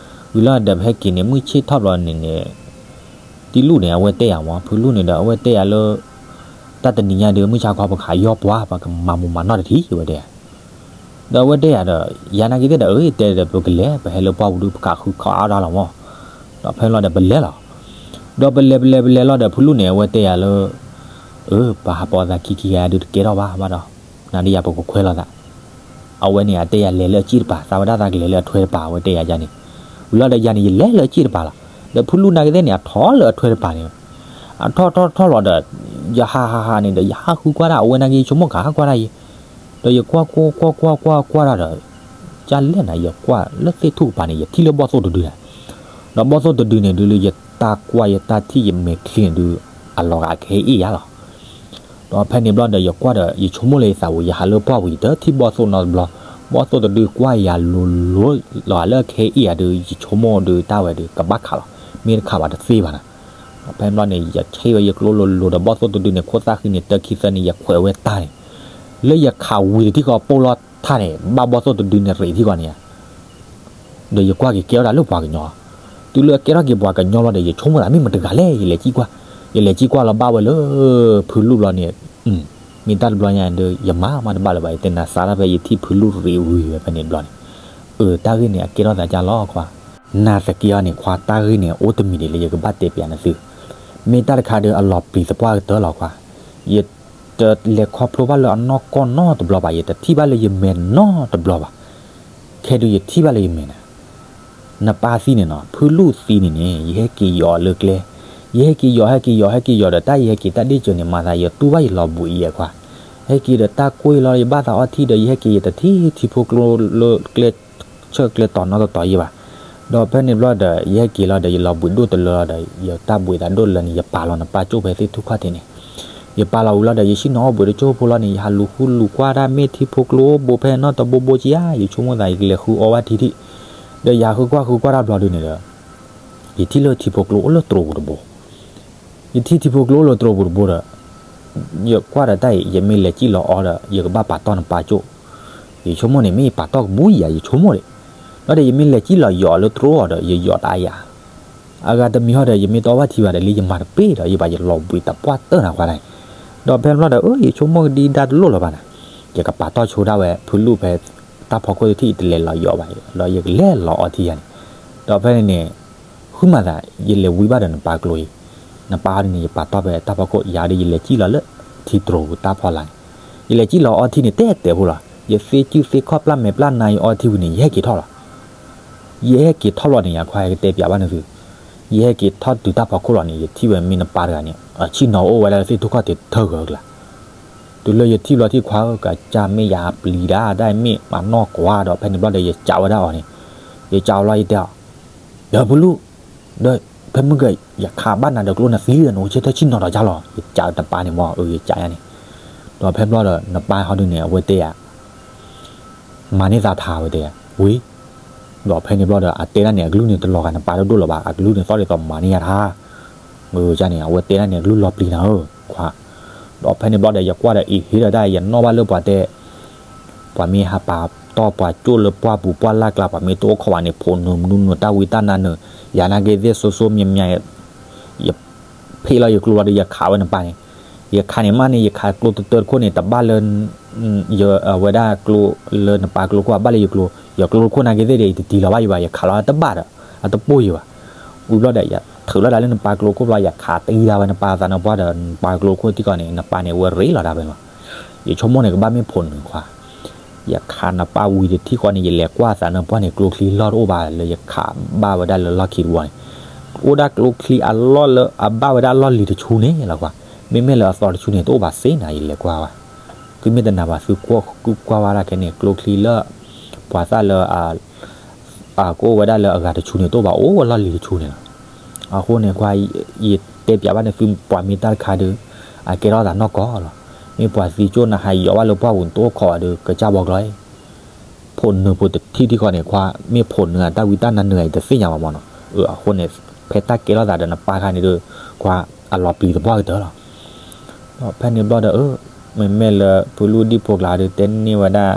ဝံၤလီၤဒီးပဟဲက့ၤန့ၣ် မုၢ်ဆ့ၣ်ထီၣ်ဘျီန့ၣ်န့ၣ် တံလူၢ်န့ၣ် အဝဲတဲယၤမး ဖုလူၢ်န့ၣ်ဒီး အဝဲတဲယၤလၢ တၢ်တနံၤညါဒုး မုၢ်ဆါခီပကဟးယီၢ်ပှၤ ပကမၤမူးမၤနီၢ်တထံၣ် အဝဲတဲယၤ. ဒီးအဝဲတဲယၤဒီး ယၤနာ်က့သ့ၣ်ဒီး အၢ ယတဲဒီး ပကလဲၤ ပဟဲလၢပှၢ်ပူၤဒုး ပကဃုခးအါဒၣ်လီၤမၢ်. ဒီးဖဲလီၤဒီးပလဲၤလီၤ. ဒီးပလဲၤပလဲၤပလဲၤလီၤဒီး ဖုလူၢ်န့ၣ် အဝဲတဲယၤလၢ အၢ ပဟးပိာ်သးခံခံဂၤဒုးတကဲထီၣ်ဘၣ်ဘၣ်ဒီး နၤဒီးယၤပကခွဲးလိာ်သး. အဝဲန့ၣ် အတဲယၤလဲၤလၢအစ့ၣ်တပၤ သးဝဲဒၣ်သးကလဲၤလၢအထွဲတပၤ အဝဲတဲယၤယၤန့ၣ်. ဝံၤလီၤဒီးယၤန့ၣ် ယလဲၤလၢအစ့ၣ်တပၤလီၤ. ဒီးဖုလူၢ်နာ်က့သ့ၣ်န့ၣ် အထီၣ်လၢအထွဲတပၤန့ၣ် အထီၣ်ထီၣ်ထီၣ်လီၤဒီး ယဟးဟးဟးန့ၣ်ဒီး ယဟးဃုကွၢ်ဒၣ် အဝဲနာ်က့ ယဆိကမိၣ်ကဟးကွၢ်ဒၣ်ယဲ. ဒီးယကွၢ်ကွၢ်ကွၢ်ကွၢ်ကွၢ်ကွၢ်ဒၣ်ဒီး ကလဲၣ်နၤ ယကွၢ်လၢသ့ၣ်ထူၣ်ကပၤန့ၣ် ယထံၣ်လၢဘီၣ်သိၣ်တဒုနၤ. ဒီးဘီၣ်သိၣ်တဒုန့ၣ်ဒုးလၢယတၢ်ကွၢ်ယတၢ်ထံၣ်ယမဲာ်ချံန့ၣ်ဒုး အလီၤဂာ်ခဲအံၤယၤလီၤ. ဒီးဖဲန့ၣ်ဘျီဒီး ယကွၢ်ဒီး ယဆိကမိၣ်လၢယသးပူၤ ယဟးလၢပှၢ်ပူၤ ယတထံၣ်ဘီၣ်သိၣ်နီတဘျီ, ဘီၣ်သိၣ်တဒုကွၢ်ယၤလိၤလိၤလီၤလၢခဲအံၤယၤဒုး ယဆိကမိၣ်ဒုးတၢ်ဝဲဒုး ကဘၣ်ခးလီၤ, မ့ၢ်တခးဘၣ်တသ့ဘၣ်နၤ. ဒီးဖဲန့ၣ်ဘျီန့ၣ် ယဆ့ဝဲယကျိလိၤလိၤဒီး ဘီၣ်သိၣ်တဒုန့ၣ် ခိၣ်သၣ်ဃံန့ၣ် တၢခံသၢန့ၣ် ယခွဲးဝဲတၢ်န့ၣ်, လၢယခးဝံၤတထံၣ်ဃီပိၢ်လီၤထါန့ၣ် ဘၣ်ဘီၣ်သိၣ်တဒုန့ၣ်ရ့းထံၣ်ဃီန့ၣ်ယၤ ဒီးယကွၢ်က့ၤကဲထီၣ်ဒၣ်လၢပှၤကညီ, တုၤလၢအကဲထီၣ်က့ၤပှၤကညီလီၤဒီး ယဆိကမိၣ်သးမ့ၢ်မတဂၤလဲၣ် ယလဲၤကံၣ်ကွၢ်, ယလဲၤကံၣ်ကွၢ်လီၤဘၣ်ဝဲလၢ ဖုလူၢ်ဘျီန့ၣ်, မ့ၢ်တၢ်တဘျီညါဒီး ယမၤမးတဘၣ်လၢၤဘၣ် ယတဲနၤစးထီၣ်ဖဲ ယထံၣ်ဖုလူၢ်ရ့းဝံၤဝဲဖဲန့ၣ်ဘျီန့ၣ်, အၢ တၢ်ဂ့ၢ်န့ၣ် အကဲထီၣ်သးကၢ်လီၤခွါ, နာ်သက့အီၤန့ၣ် ခွါတၢ်ဂ့ၢ်န့ၣ် အိၣ်တမံၤဒံးလၢယကဘၣ်တဲပၠးနသု, မ့ၢ်တၢ်တခါဒီးအလီၤပျံၤသပှၢ်ကတၢၢ်လီၤခွါ, ယတလဲၤခီဖျိဘၣ်လၢအနီၢ်ကီၢ်နီတဘျီဘၣ်, ယတထံၣ်ဘၣ်လၢယမဲာ်နီတဘျီဘၣ်, ခဲဒုးယထံၣ်ဘၣ်လၢယမဲာ်နၤ, နပၢ်သံန့ၣ်နီၤ ဖုလူၢ်သံန့ၣ်န့ၣ် ယဟဲက့ၤယီၤလၢကျဲ, ယဟဲက့ၤယီၤ ဟဲက့ၤယီၤ ဟဲက့ၤယီၤဒီး တၢ်ယဟဲက့ၤတၢ်ဒ့ၣ်စၢၤန့ၣ် မၤသးယတူၢ်ဘၣ်ယလီၤဘှံးယဲခွါ, ဟဲက့ၤဒီးတၢ်ကွ့ၢ်လီၤ ယဘၣ်သးအီထံဒီး ယဟဲက့ၤယတထံၣ်ထံဖိကျိလၢကျဲ ဆၢကျဲတီၤနီတတီၤယဲဘၣ်, ဒီးဖဲန့ၣ်ဘျီဒီး ယဟဲက့ၤလီၤဒီး ယလီၤဘှံးဒိၣ်တလၢလီၤဒီး ယတၢ်ဘှံးသးဒိၣ်တလၢန့ၣ် ယပာ်လီၤနပၢ်ကၠိၣ်ဖဲသ့ၣ်ထူၣ်ခီၣ်ထံးန့ၣ်, ယပာ်လီၤဝံၤလီၤဒီး ယဆ့ၣ်နီၤအီၣ်ဘှံးတကၠိၢ်ဖိလီၤန့ၣ် ယဟးလူၤဃုလူၤကွၢ်ဒၣ်မ့ၢ်ထံဖိကျိအိၣ်ဘူးဖဲနီတဘိဘိကယါ, ယဆိကမိၣ်သးယကလဲၤဃုအီၣ်ဘၣ်ထံထံၣ်, ဒီးယဟးဃုကွၢ်ဃုကွၢ်တၢ်ဘျီဒုန့ၣ်ဒီး ယထံၣ်လၢထံဖိကျိအိၣ်လၢတြိာပူၤတဘိ, ယထံၣ်ထံဖိကျိအိၣ်လၢတြိာပူၤတဘိဒီး ယကွၢ်ဒီးတၢ်အံၤ ယမ့ၢ်လဲၤကံၣ်လီၤအီဒီး ယကဘၣ်ပာ်တီၢ်နပၢ်ကၠိၣ်, ယဆိကမိၣ်န့ၣ် မ့ၢ်ယပာ်တီၢ်ကဘူယၤ ယဆိကမိၣ်ဒံး, ဒီးယမ့ၢ်လဲၤကံၣ်လီၤယီၤလၢတြိာ်အီၤဒီး ယယီၤတၢ်ယၤ, အဂၤတမံၤဟီဒီး ယမ့ၢ်တအီၣ်ဘၣ်ထံဘၣ်ဒီးလံ ယမၤတပ့ၢ်ဒီး ယဘၣ်ယလီၤဘှံးသးပှၢ်တၢၢ်နၤခွါန့ၣ်, ဒီးဖဲဘျီဒီး အၢ ယဆိကမိၣ်ကဒံဒါတလိၣ်လၢၤဘၣ်နၤ, ယကပာ်တီၢ်ဆိဒၣ်ဝဲ ဖုလူၢ်ဖဲ တၢ်ဖီခိၣ်တထံၣ် ယတလဲၤလီၤယီၤဘၣ်ဒီး ယကလဲၤလီၤအီထံယၤန့ၣ်, ဒီးဖဲန့ၣ်န့ၣ် ဃုမၤသး ယလဲၤဝံဘၣ်ဒီးနပၢ်ကျိအံၤ, နပၢ်ဟီဒ်န့ၣ် ယပာ်တီၢ်ဖဲတၢ်ဖီခိၣ် ယၤဒီးယလဲၤကံၣ်လီၤလၢထံတြိာ်ပူၤတၢ်ဖီလာ်န့ၣ်, ယလဲၤကံၣ်လီၤအီထံန့ၣ် တဲတဲဖိလီၤ, ယသ့ကုသ့ခီၣ်ပျၢ်မဲာ်ပျၢ်နါ ယအီထံဝံၤန့ၣ် ယဟဲက့ၤထီၣ်လီၤ, ယဟဲက့ၤထီၣ်လီၤန့ၣ် ယခွါကတဲပၠးဘၣ်နသု, ယဟဲက့ၤထီၣ်တုၤတၢ်ဖီခိၣ်လီၤန့ၣ် ယထံၣ်ဝဲမ့ၢ်နပၢ်တဂၤန့ၣ် အဆ့ၣ်နီၤအိၣ်ဝဲဒၣ်လၢသ့ၣ်ထူၣ်ခီၣ်ထံးတၢ်ဂၢၢ်ကျါ, တုၤလၢယထံၣ်ဘျီထံၣ်ခွါဧၢ ကစၢ်မ့ၢ်ယၤပျံၤဒၣ် ဒၣ်မ့ၢ်မၤနီၢ်ကွၢ်ဒီး ဖဲန့ၣ်ဘျီဒီး ယကးဝဲဒၣ်အီၤန့ၣ်, ယကးအီၤလီၤ ယတဲအီၤ, ဒီးဖုလူၢ်, ဒီးဖဲမုၢ်ဂီၤ ယခးဘၣ်နၤဒီးကျိနသံဒီး နအိၣ်ဆ့ၣ်ထီၣ်ဆ့ၣ်နီၤဒီးယၤလီၤ, ယကးနပၢ်န့ၣ်မၢ် အၢ ယကးယၤန့ၣ်, ဒီးဖဲဘျီဒီး နပၢ်ဟီဒုန့ၣ် အဝဲတဲယၤ မၤန့ၢ်သးထါဝဲတဲ, ဝံၤ, ဒီးဖဲန့ၣ်ဘျီဒီး အတဲဒၣ်န့ၣ် အကလုၢ်န့ၣ်တလီၤဂာ်နပၢ်ဒိၣ်ဒိၣ်လၢၤဘၣ်, အကလုၢ်န့ၣ်သီၣ်ဒ်သိးမၤန့ၢ်ယၤထါ, မ့ၢ်န့ၣ် အဝဲတဲဒၣ်န့ၣ် အကလုၢ်လီၤပျံၤနၤဧၢ, ခွါ, ဒီးဖဲန့ၣ်ဘျီဒီး ယကွၢ်ဒီးအံၤဟ့ၣ်ဒီးတၢ် ယနီၣ်ဘၣ်လၢပှၤတဲ, ပှၤမ့ၢ်ဟးပာ်တီၢ်ပှၤကၠိၣ်လၢပှၢ်ပူၤပှၢ်လၢ်ကျါ ပှၤမ့ၢ်တအိၣ်ခိးဘၣ်န့ၣ် ဖိးနုာ်မနုၤနုာ်တၢ်ဝံတၢ်နါနုာ်, ယၤနာ်က့သ့ၣ်စိစိမံၤမံၤ ယဖ့ၣ်လီၤယကျိလီၤဒီး ယခးဝဲနပၢ်န့ၣ်, ယခးန့ၣ်မးန့ၣ် ယခးကျိတတၢတခိၣ်န့ၣ် တဘၣ်လၢ ယဝဲဒၣ်ကျိလၢနပၢ်ကျိခိၣ် အဘၣ်လၢယကျိ, ယကျိတခိၣ်နာ်က့သ့ၣ်ဒီး ယတတံၢ်လီၤဘၣ်ယဘၣ် ယခးလီၤတဘၣ်ဒီး အတပိၢ်ယဘၣ်, ဝံၤဘျီဒီး ယထုးလီၤဒၣ်လၢနပၢ်ကျိခိၣ်ဘျီ ယခးတံၢ်ဒၣ်ဝဲနပၢ်သးနပှၢ်ဒီး နပၢ်ကျိခိၣ်ထံကီၢ်န့ၣ် နပၢ်န့ၣ် အဝဲရ့လီၤဒၣ်ဖဲန့ၣ်လီၤ, ယဆိကမိၣ်န့ၣ် ကဘၣ်မ့ၢ်ဖိးနုာ်ခွါ ယခးနပၢ်ဝံၤတထံၣ်ဃီန့ၣ် ယလဲၤကွၢ်သးနပှၢ်န့ၣ် ကျိချံလီၢ်တအိၣ်ဘၣ်လၢယခးဘၣ်ဝဲဒၣ်လၢလီၢ်ခံတဝီန့ၣ်, အိၣ်ဒၣ်ကျိချံအလီၢ်လၢအဘၣ်ဝဲဒၣ်လီၢ်လံၤတဆူန့ၣ်လီၤကွၢ်, မ့မ့ၢ်လၢအသီတဆူန့ၣ် တအိၣ်ဘၣ်စ့ၢ်နၤ ယလဲၤကွၢ်ဝဲ, သုမ့ၢ်တနာ်ဘၣ် သုကွၢ်ကွၢ်ဝဲဒၣ်ခဲန့ၣ် ကျိချံလၢ ပှၤသၣ်လၢ ကအိၣ်ဝဲဒၣ်လၢအဂၤတဆူန့ၣ် တအိၣ်ဘၣ်အိၣ်ဝဲလီၢ်လံၤတဆူန့ၣ်လီၤ. အဃိန့ၣ် ယတဲပၠးဘၣ်န့ၣ်သု ပှၤမ့ၢ်တၢ်တခါဒီး အကဲထီၣ်သးနီၢ်ကီၢ်လီၤ. မ့ၢ်ပှၤသံကၠိၣ်နဟးယီၤဘၣ်လၢပှၢ်ပူၤ တအိၣ်ခိးဘၣ်ဒီး ကစၢ်ဘီကျီ ဖိးနုာ်ဖိးတထံၣ်ထံၣ်ဃီန့ၣ် ခွါ မ့ၢ်ဖိးနုာ်အတၢ်ဝံတၢ်နါနုာ်အံၤ တသ့ၣ်ညါဘၣ်မၢ်နီၤ. အဃိန့ၣ် ဖဲတၢ်ကဲထီၣ်သးဒီးနပၢ်ခါန့ၣ်ဒီး ခွါ အလီၤပျံၤသပှၢ်ကတၢၢ်လီၤ. ဒီးဖဲန့ၣ်ဘျီဒီး မ့မ့ၢ်လၢဖုလူၢ်ဒံၣ်ဖိကျါဒီး တဲန့ၢ်ဝဲဒၣ်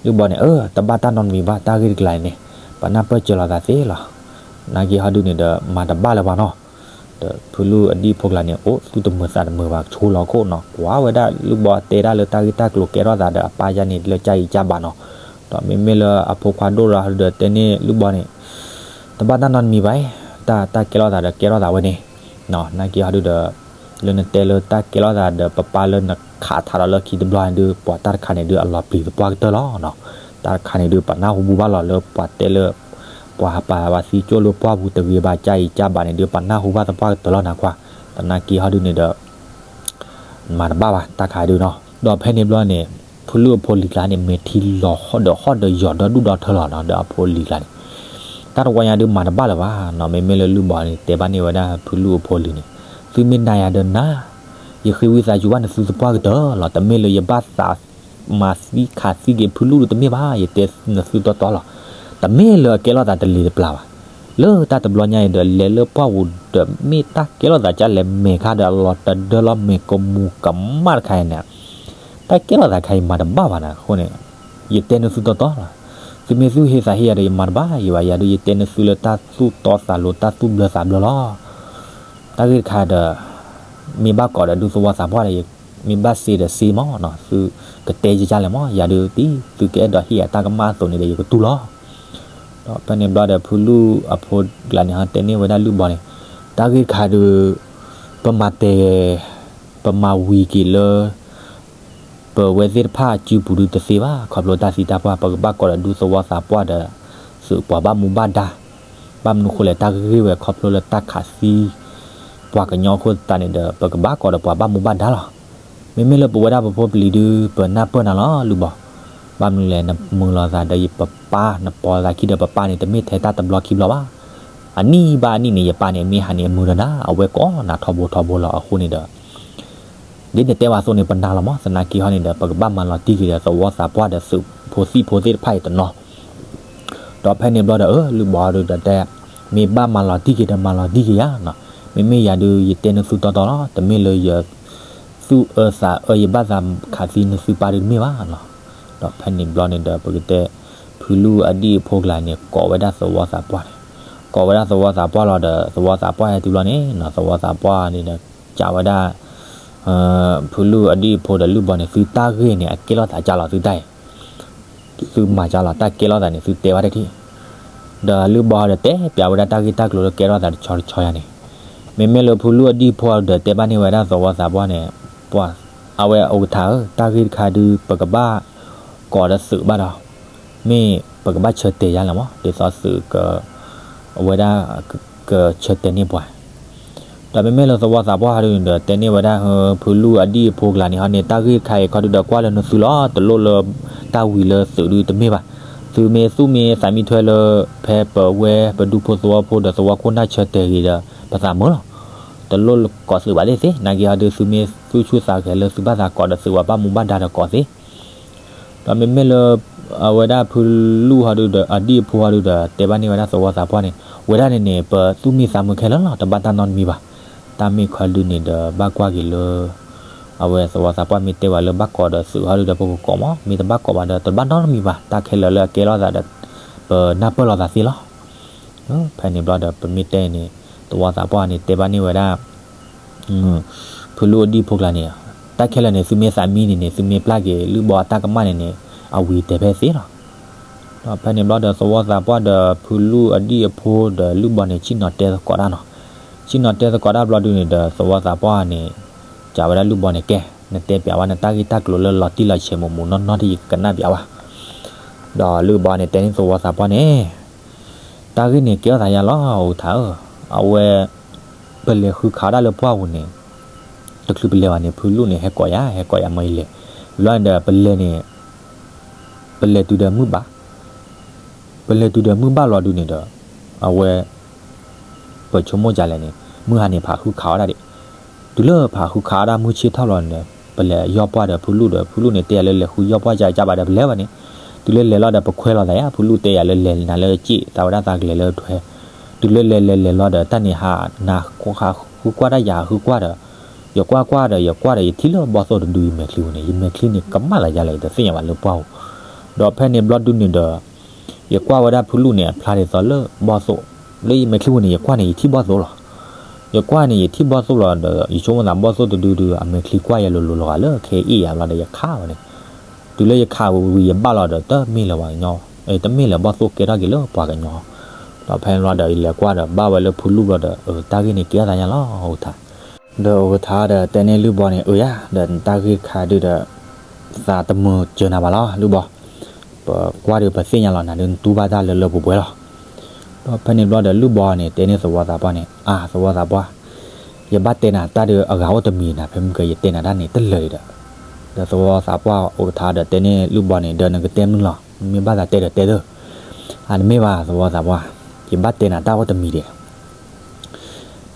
ဒုၣ်ဘီန့ၣ် အၢ တဘၣ်တၢ်နီတမံၤဘၣ် တၢ်ဂ့ၢ်တကျါအံၤန့ၣ် ပနၢ်ပၢၢ်စၢၤလီၤသးသ့လီၤ. နာ်က့ဟီဒုန့ၣ်ဒီး မၤတဘၣ်လၢၤဘၣ်နီၤ. ဖုလူၢ်အဒံၣ်အဖိကျါန့ၣ် အိၣ်သူၣ်တမုာ်သးတမုာ်ဘၣ် ဆိလီၤခိၣ်နီၤ ကွၢ်ဝဲဒၣ်လုၢ်ဘီတဲဒၣ်လၢတၢ်ဂ့ၢ်တၢ်ကျိၤကဲထီၣ်သးဒီးအပၢ်ယါန့ၣ်လၢကၢ်အံၤကၢ်ဘၣ်နီၤ, ဒီးမ့မ့ၢ်လၢအဖိခွါဒိၣ်ရၤဟီဒုဒီးတဲန့ၢ်လုၢ်ဘီန့ၣ်, တဘၣ်တၢ်နီတမံၤဘၣ်, တၢ်တၢ်ကဲထီၣ်သးဒီးကဲထီၣ်သးဝဲန့ၣ်, နာ်က့ဟီဒုဒီး, လၢနတဲလၢတၢ်ကဲထီၣ်သးဒီးပပၢ်လၢနခးထးဒီးလၢခံတဘျီန့ၣ်ဒုး ပှၤတၢ်တခါန့ၣ်ဒုးအလီၤပျံၤသပှၢ်ကတၢၢ်လီၤ. တၢ်တခါန့ၣ်ဒုးပနၢ်ဟူဘူၣ်ဘၣ်လီၤလၢပှၤတဲလၢ ပှၤဟးပာ်ဘၣ်သံကၠိၣ်လၢပှၢ်ပူၤတဂ့ၤဘၣ် ကၢ်အံၤကၢ်ဘၣ်န့ၣ်ဒုး ပနၢ်ဟူဘၣ်သပှၢ်ကတၢၢ်လီၤနၤခွါ, သနာ်က့ဟီဒုန့ၣ်ဒီး မၤတဘၣ်ဘၣ်တၢ်ခါဒုနီၤ, ဒီးဖဲန့ၣ်ဘျီန့ၣ် ဖုလူၢ်အဖိလံၤကျါန့ၣ် မဲာ်ထံလီၤဟီၣ်ဒီးဟီၣ်ဒီးယီၤဒီဒူၣ်ဒီထၢလီၤနီၤ ဒီးအဖိလံၤကျါန့ၣ်, တၢ်တဝီညါဒုးမၤတဘၣ်လၢၤဘၣ်နီၤ မ့မ့ၢ်လၢလုၢ်ဘီန့ၣ် တဲဘၣ်န့ၢ်ဝဲဒၣ်ဖုလူၢ်အဖိလံၤန့ၣ်, သုမ့ၢ်နၤယၤဒီးနၤ, ယဃ့ဝံသးစူၤဘၣ်နသုသပှၢ်ကတၢၢ်လီၤ တမ့ၢ်လၢယဘၣ်သး မၤသံခးသံက့ၤဖုလူၢ်ဒုးတမ့ၢ်ဘၣ် ယတဲနသုတီတီလီၤ, တမ့ၢ်လၢအကဲထီၣ်သးတလံၤတပျၢ်ဘၣ်, လၢတၢ်တဘျီညါအံၤဒီး လဲၤလၢပှၢ်ပူၤဒီးမ့ၢ်တၢ်ကဲထီၣ်သးကၢ်လဲၣ်မဲာ်ခါဒီးအလီၤတဒၢလီၤမဲာ်ကမူၤကမၣ်တခါအံၤန့ၣ်, တၢ်ကဲထီၣ်သးခါအံၤမၤတဘၣ်ဘၣ်နၤအဃိန့ၣ်, ယတဲနသုတီတီလီၤ, သုမ့ၢ်သူၣ်ဟ့သးဟ့ယၤဒီးယမၤတဘၣ်ယံၤဘၣ် ယၤဒုးယတဲနသုလၢတၢ်သူၣ်တီသးလိၤတၢ်သူၣ်ဘျၢသးဘျၢလီၤ တၢ်ဂ့ၢ်တခါဒီး, မ့ၢ်ဘၣ်ကိးဒီးဒူသဝီသးပှၢ်ဒီး, မ့ၢ်ဘၣ်စ့ဒီးစ့မးနီၤ သုကတဲယကၢ်လဲၣ်မး ယၤဒုးဒ်သုကအဲၣ်ဒိးဟ့ၣ်ယၤတၢ်ကမၣ်အသိးန့ၣ်ဒီးယကတူၢ်လီၤ, ဒီးဖဲန့ၣ်ဘျီဒီးဖုလူၢ်အဖိကျါန့ၣ်ဟီတဲန့ၢ်ဝဲဒၣ်လုၢ်ဘီန့ၣ်, တၢ်ဂ့ၢ်တခါဒုး, ပမၤတဲ, ပမၤဝံၤက့ၤလၢ ပဝဲသ့ၣ်တဖၣ်အစုပူၤဒုးတသ့ဘၣ် ခီဖျိတၢ်သံတၢ်ပှၢ် ပကဘၣ်ကိးဒီးဒူသဝီသးပှၢ်ဒီး, သုးပှၤဘၣ်မူဘၣ်ဒါ, ဘၣ်မနုၤဃိလဲၣ် တၢ်ဂ့ၢ်ဝဲခီဖျိလၢတၢ်ခးသံ ပှၤကညီအဃိသတးန့ၣ်ဒီး ပကဘၣ်ကိးဒီးပှၤဘၣ်မူဘၣ်ဒါလီၤ, မ့မ့ၢ်လၢပဝဲဒၣ်ပဖိပလံၤဒုး ပနၢ်ပၢၢ်နၤလီၤလုၢ်ဘီ, ဘၣ်မနုၤလဲၣ် နမုာ်လီၤသးဒီးယပပၢ် နပိာ်သးခံဒီးပပၢ်န့ၣ် တမ့ၢ်ထဲတၢ်တဘျီခံဘျီဘၣ်, အနံၣ်ဘၣ်အနံၣ်န့ၣ် ယပၢ်န့ၣ် မ့ၢ်ဟးန့ၣ်အမုာ်ဒီးနၤ အဝဲကိးနၤထီဘိထီဘိလီၤ အဃိန့ၣ်ဒီး ဒ်နတဲဝဲအသိးန့ၣ် ပနာ်လီၤမး သနာ်က့ဟီန့ၣ်ဒီး ပကဘၣ်မၤလီၤတံၢ်က့ၤဒီးသဝီသးပှၢ်ဒီးသုးဖိသံၣ်ဖိသ့ၣ်တဖၣ်အံၤတနီၤ, ဒီးဖဲန့ၣ်ဘျီဒီး အၢ လုၢ်ဘီဒုးဒီးတဲ, မ့ၢ်ဘၣ်မၤလီၤတံၢ်က့ၤဒီးမၤလီၤတံၢ်က့ၤယၤနီၤ, မ့မ့ၢ်ယၤဒုး ယတဲနသုတီတီလီၤ တမ့ၢ်လၢယ သူၣ်အၢသးအၢယဘၣ်သးခးသံနသုပၢ်ဒုးတမ့ၢ်ဘၣ်နီၤ, ဒီးဖဲန့ၣ်ဘျီန့ၣ်ဒီး ပကတဲ ဖုလူၢ်အဒံၣ်အဖိကျါန့ၣ် ကိးဝဲဒၣ်သဝီသးပှၢ်န့ၣ်, ကိးဝဲဒၣ်သဝီသးပှၢ်လီၤဒီး သဝီသးပှၢ်ဟဲတုၤဘျီန့ၣ်နီၤ သဝီသးပှၢ်န့ၣ်ဒီး ကးဝဲဒၣ် ဖုလူၢ်အဒံၣ်အဖိဒီးလုၢ်ဘီန့ၣ် သုတၢ်ဂ့ၢ်န့ၣ် အကဲလိာ်သးကၢ်လီၤသုတၢ်အံၤ, သုမၤကၢ်လီၤ တၢ်ကဲလိာ်သးန့ၣ် သုတဲဘၣ်တထံၣ်, ဒီးလုၢ်ဘီဒီးတဲပျးဝဲဒၣ်တၢ်ဂ့ၢ်တၢ်ကျိၤလၢကဲထီၣ်သးတဆီတဆီယၤန့ၣ်, မ့မ့ၢ်လၢဖုလူၢ်အဒံၣ်အဖိဒီးတဲဘၣ်န့ၢ်ဝဲဒၣ်သဝီသးပှၢ်န့ၣ်, ပှၤ အဝဲအိၣ်ကထါဧၢ တၢ်ဂ့ၢ်တခါဒုး ပကဘၣ်ကိးဒီးသုးဘၣ်ဒီး မ့ၢ်ပကဘၣ်ဆၢတဲာ်ယါလဲၣ်မး ဒ်သိးသုးက အဝဲဒၣ် ကဆၢတဲာ်န့ၢ်ပှၤ ဒီးမ့မ့ၢ်လၢသဝီသးပှၢ်ဟီဒုန့ၣ်ဒီး တဲန့ၢ်ဝဲဒၣ် ဖုလူၢ်အဒံၣ်အဖိကျါန့ၣ်ဟီန့ၣ် တၢ်ဂ့ၢ်တခါအံၤခီဒုဒီးကွၢ်လၢနသုလီၤ တလိၣ်လၢတၢ်ဝံၤလၢသုးဒုတမ့ၢ်ဘၣ်. သုမ့ၢ်သူၣ်မ့ၢ်သးမံထွဲလၢ ဖဲပဝဲပဒူဖိသဝီဖိဒီးသဝီခိၣ်နၢ်ဆၢတဲာ်ဂ့ၤဒီး ပသးမုာ်လီၤ. တလိၣ်ကိးသုးဘၣ်သ့ၣ်သ့ၣ် နာ်က့ဟီဒု သုမ့ၢ်သူၣ်ဆူၣ်သးဂဲၤလၢသုဘၣ်သးကိးဒီးသုး ပှၤဘၣ်မူဘၣ်ဒါဒီးကိးသ့ ဒီးမ့မ့ၢ်လၢ အဝဲဒၣ်ဖုလူၢ်ဟီဒုဒီး အဒံၣ်အဖိဟီဒုဒီး တဲဘၣ်န့ၢ်ဝဲဒၣ်သဝီသးပှၢ်န့ၣ် ဝဲဒၣ်န့ၣ်န့ၣ် ပသူၣ်မံသးမုာ်ခဲလၢာ်လီၤ တဘၣ်တၢ်နီတမံၤဘၣ်. တၢ်မ့ၢ်ခီဒုန့ၣ်ဒီး ဘၣ်ကွၢ်က့ၤလၢ အဝဲသဝီသးပှၢ်မ့ၢ်တဲဝဲလၢဘၣ်ကိးဒီးသုးဟီဒုဒီး ပကကိးမး မ့ၢ်တဘၣ်ကိးဘၣ်ဒီး တဘၣ်နီတမံၤဘၣ်. တၢ်ခဲလၢာ်လၢအကဲထီၣ်သးဒီး ပနၢ်ပၢၢ်လိာ်သးသ့လီၤ. ဖဲန့ၣ်ဘျီဒီး ပမ့ၢ်တဲန့ၣ် သဝီသးပှၢ်န့ၣ် တဲဘၣ်န့ၢ်ဝဲဒၣ် ဖုလူၢ်အဒံၣ်ဖိကျါန့ၣ် တၢ်ခဲလၢာ်န့ၣ် သုမ့ၢ်သးမံန့ၣ်န့ၣ် သုမ့ၢ်ပျၢ်က့ၤလုၢ်ဘီအတၢ်ကမၣ်န့ၣ်န့ၣ် အဝံၤတဲဖဲသ့လီၤ. ဒီးဖဲန့ၣ်ဘျီဒီး သဝီသးပှၢ်ဒီး ဖုလူၢ်အဒံၣ်အဖိဒီးလုၢ်ဘီန့ၣ် ဆ့ၣ်နီၤတဲသကိးတၢ်နီၤ. ဆ့ၣ်နီၤတဲသကိးတၢ်ဘျီဒုန့ၣ်ဒီး သဝီသးပှၢ်န့ၣ် ကးဝဲဒၣ်လုၢ်ဘီန့ၣ် ကဲ နတဲပျးဝဲနတၢ်ဂ့ၢ်တၢ်ကျိၤလၢလီၤတံၢ်လီၤဆဲးမူးမူးနီၢ်နီၢ် တယကနၣ်ပျးဝဲ. ဒီးလုၢ်ဘီန့ၣ်တဲန့ၢ်သဝီသးပှၢ်န့ၣ် တၢ်ဂ့ၢ်န့ၣ်ကဲထီၣ်သးယါလီၤ အိၣ်ထါဧၢ, အဝဲ ပလဲၤဃုခးဒၣ်လၢပှၢ်ပူၤန့ၣ် တချုးပလဲၤဘၣ်န့ၣ် ဖုလူၢ်န့ၣ် ဟဲကိးယၤ ဟဲကိးယၤမ့ၢ်ယလဲၤ, ဘျီန့ၣ်ဒီး ပလဲၤန့ၣ် ပလဲၤတုၤဒီးမုၢ်ဘၣ်, ပလဲၤတုၤဒီးမုၢ်ဘၣ်လီၤဒုန့ၣ်ဒီး အဝဲ ပဆိကမိၣ်ဒ်လဲၣ်န့ၣ် မုၢ်ဟါန့ၣ် ဖးဃုခးအီၣ်ဒၣ်ဒံး, တုၤလၢဖးဃုခးအီၣ်ဒၣ်မုၢ်ဆ့ၣ်ထီၣ်လီၤန့ၣ်ဒီး ပလဲၤယီၢ်ပှၢ်ဒီးဖုလူၢ်ဒီး ဖုလူၢ်န့ၣ် တဲယၤလၢလဲၤဃုယီၢ်ပှၢ်ကၢကၢဘၣ်ဒီး ပလဲၤဘၣ်န့ၣ်, တုၤလၢလဲၤလီၤဒီး ပခွဲးလီၤသးယါ ဖုလူၢ်တဲယၤလၢလဲၤနၤလၢက့ၣ် သးဝဲဒၣ်သးကလဲၤလၢထွဲ, တုၤလၢလဲၤလဲၤလဲၤလီၤဒီး တၢ်န့ၣ်ဟးနၤဃုကွၢ်တၢ်ယၤဃုကွၢ်ဒီး ယကွၢ်ကွၢ်ဒီး ယကွၢ်ဒီး ယထံၣ်လၢဘီၣ်သိၣ်တဒု ယမဲာ်ချံပူၤန့ၣ် ယမဲာ်ချံန့ၣ် ကမၣ်သးယါလဲၣ် ယတသ့ၣ်ညါဘၣ်လၢပှၢ်ပူၤ, ဒီးဖဲန့ၣ်ဘျီဒုန့ၣ်ဒီး ယကွၢ်ဝဲဒၣ်ဖုလူၢ်န့ၣ် အဖျါဒ်သိးလၢဘီၣ်သိၣ်, လၢယမဲာ်ချံပူၤန့ၣ် ယကွၢ်န့ၣ် ယထံၣ်ဘီၣ်သိၣ်လီၤ. ယကွၢ်န့ၣ် ယထံၣ်ဘီၣ်သိၣ်လီၤဒီး ယဆိကမိၣ်သးဘီၣ်သိၣ်တဒုဒု အမဲာ်ချံကွၢ်ယၤလိၤလိၤလီၤဂာ်လၢခဲအံၤယၤဘျီဒီး ယခးဝဲန့ၣ်, တုၤလၢယခးဝံၤဝံၤ ယဘၣ်လီၤဒီး တမ့ၢ်လၢၤဘၣ်ညီ, တမ့ၢ်လၢၤဘီၣ်သိၣ်ကဲထီၣ်က့ၤလၢပှၤကညီ, ဒီးဖဲန့ၣ်ဘျီဒီး ယလဲၤကွၢ်ဒီး ဘၣ်ဝဲလၢဖုလူၢ်ဘျီဒီး အတၢ်ဂ့ၢ်န့ၣ်ကဲထီၣ်သးညါလီၤ အိၣ်ကထါ, ဒီးအိၣ်ကထါဒီးတဲန့ၢ်လုၢ်ဘီန့ၣ် အၢယၤ ဒီးနတၢ်ဂ့ၢ်တခါဒုဒီး သးတမုာ်စၢၤနၤဘၣ်လီၤ လုၢ်ဘီ, ပကွၢ်ဒီးပသ့ၣ်ညါလီၤနၤဒု နတူၢ်ဘၣ်တၢ်လၢလၢပှဲၤပှဲၤလီၤ. ဒီးဖဲန့ၣ်ဘျီဒီး လုၢ်ဘီန့ၣ် တဲန့ၢ်သဝီသးပှၢ်န့ၣ် အါ သဝီသးပှၢ်, ယဘၣ်တဲနၤတၢ်ဒီးအဂၤအိၣ်တမံၤနၤ ဖဲမုၢ်ကယတဲနၤတၢ်န့ၣ်တလၢာ်ဒံးဒီး, ဒီးသဝီသးပှၢ်အိၣ်ကထါဒီးတဲန့ၢ်လုၢ်ဘီန့ၣ် ဒီးနကတဲမနုၤလီၤ မ့ၢ်ဘၣ်သးတဲဒီးတဲသၢ, အါ တမ့ၢ်ဘၣ်သဝီသးပှၢ်, ယဘၣ်တဲနၤတၢ်အိၣ်တမံၤဒံး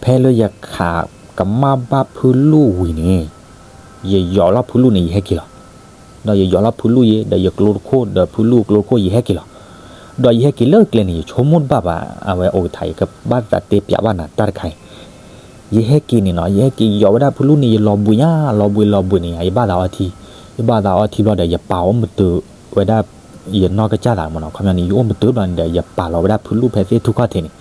ဖဲလၢယခးကမၣ်ဘၣ်ဖုလူၢ်ဝံၤန့ၣ်, ယယီၤလီၤဖုလူၢ်န့ၣ် ယဟဲက့ၤလီၤ. ဒီးယယီၤလီၤဖုလူၢ်ယဲ ဒီးယကျိတခိၣ် ဒီးဖုလူၢ်အကျိတခိၣ် ယဟဲက့ၤလီၤ. ဒီးယဟဲက့ၤလၢကျဲန့ၣ် ယဆိကမိၣ်တဘၣ်ဘၣ် အဝဲအိၣ်ကထါ ယကဘၣ်သးတဲပၠးဘၣ်နၤတၢ်တခါအံၤ, ယဟဲက့ၤန့ၣ်နီၤ ယဟဲက့ၤယီၤဝဲဒၣ်ဖုလူၢ်န့ၣ် ယလီၤဘှံးညါ လီၤဘှံးလီၤဘှံးန့ၣ် ယဘၣ်သးအီထံ, ယဘၣ်သးအီထံဘျီဒီး ယပာ်အိၣ်မတုာ်ဝဲဒၣ် ယနီၢ်ကစၢ်သးမ့ၢ်နီၤ ခီပညီန့ၣ် ယအိၣ်မတုာ်ဘျီန့ၣ်ဒီး ယပာ်လီၤဝဲဒၣ်ဖုလူၢ်ဖဲသ့ၣ်ထူၣ်ခီၣ်ထံးန့ၣ်,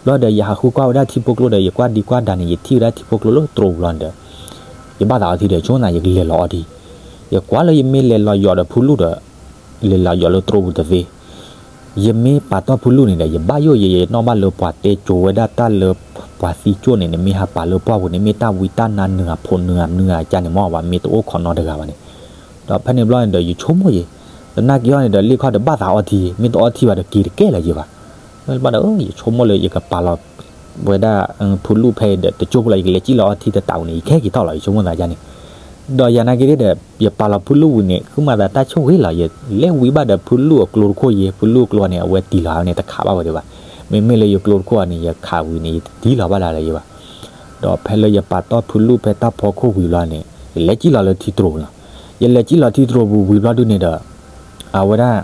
ဘျီဒီးယဟးဃုကွၢ်ဝဲဒၣ်ထံဖိကျိဒီး ယကွၢ်ဒံကွၢ်ဒါန့ၣ် ယထံၣ်ဝဲဒၣ်ထံဖိကျိလၢတြိာ်ပူၤလီၤန့ၣ်ဒီး, ယဘၣ်သးအီထံဒီး ဆိကမိၣ်သးယကလဲၤလီၤအီထံ, ယကွၢ်လၢယမ့ၢ်လဲၤလီၤယီၤဒီးဖုလူၢ်ဒီး လဲၤလီၤယီၤလၢတြိာ်ပူၤတသ့, ယမ့ၢ်ပာ်တီၢ်ဖုလူၢ်န့ၣ်ဒီး ယဘၣ်ယိၣ်ယဲ ယနီၣ်ဘၣ်လၢပှၤတဲကိၤဝဲဒၣ်တၢ်လၢ ပှၤသံကၠိၣ်န့ၣ် နမ့ၢ်ဟးပာ်လၢပှၢ်ပူၤန့ၣ် မ့ၢ်တၢ်ဝံတၢ်နါနုာ်ဧါ ဖိးနုာ်ဧါ မနုၤဧါကန့ၣ်မ့ၢ် ပှၤမ့ၢ်တအိၣ်ခိးနီတဂၤဘၣ်န့ၣ်, ဒီးဖဲန့ၣ်ဘျီန့ၣ်ဒီး ယဆိကမိၣ်ယဲ, သနာ်က့ဟီန့ၣ်ဒီး လ့ၣ်ခီၣ်ဒီးဘၣ်သးအီထံ, မ့ၢ်တအီထံဘၣ်ဒီးက့ၤတကဲလၢၤယဲဘၣ်, ဘၣ်ဒီး ယဆိကမိၣ်လၢယကပာ်လီၤ ဝဲဒၣ် ဖုလူၢ်ဖဲဒီးတကၠိၢ်ဖိလီၤ ယကလဲၤစံၣ်လီၤအီထံတတးအူန့ၣ် ယကဟဲက့ၤထီၣ်လီၤ ယဆိကမိၣ်သးယါန့ၣ်, ဒီးယၤနာ်က့ဒီး ယပာ်လီၤဖုလူၢ်ဝံၤန့ၣ် ဃုမၤသးတၢ်ဆိၣ်ဂ့ၤလီၤ ယလဲၤဝံၤဘၣ်ဒီးဖုလူၢ်အကျိတခိၣ်ယဲ ဖုလူၢ်အကျိန့ၣ် အဝဲတံၢ်လီၤန့ၣ် တခးဘၣ်ဝဲဒံးဘၣ်, မ့မ့ၢ်လၢယကျိတခိၣ်အီၤန့ၣ် ယခးဝံၤန့ၣ် ယတံၢ်လီၤဘၣ်လၢၤလၢၤယဲဘၣ်, ဒီးဖဲလၢယပာ်တီၢ်ဖုလူၢ်ဖဲတၢ်ဖီခိၣ်ဝံၤဘျီန့ၣ် ယလဲၤစံၣ်လီၤလၢထံတြိာ်ပူၤလီၤ, ယလဲၤစံၣ်လီၤထံတြိာ်ပူၤဝံၤဘျီဒုန့ၣ်ဒီး အဝဲဒၣ်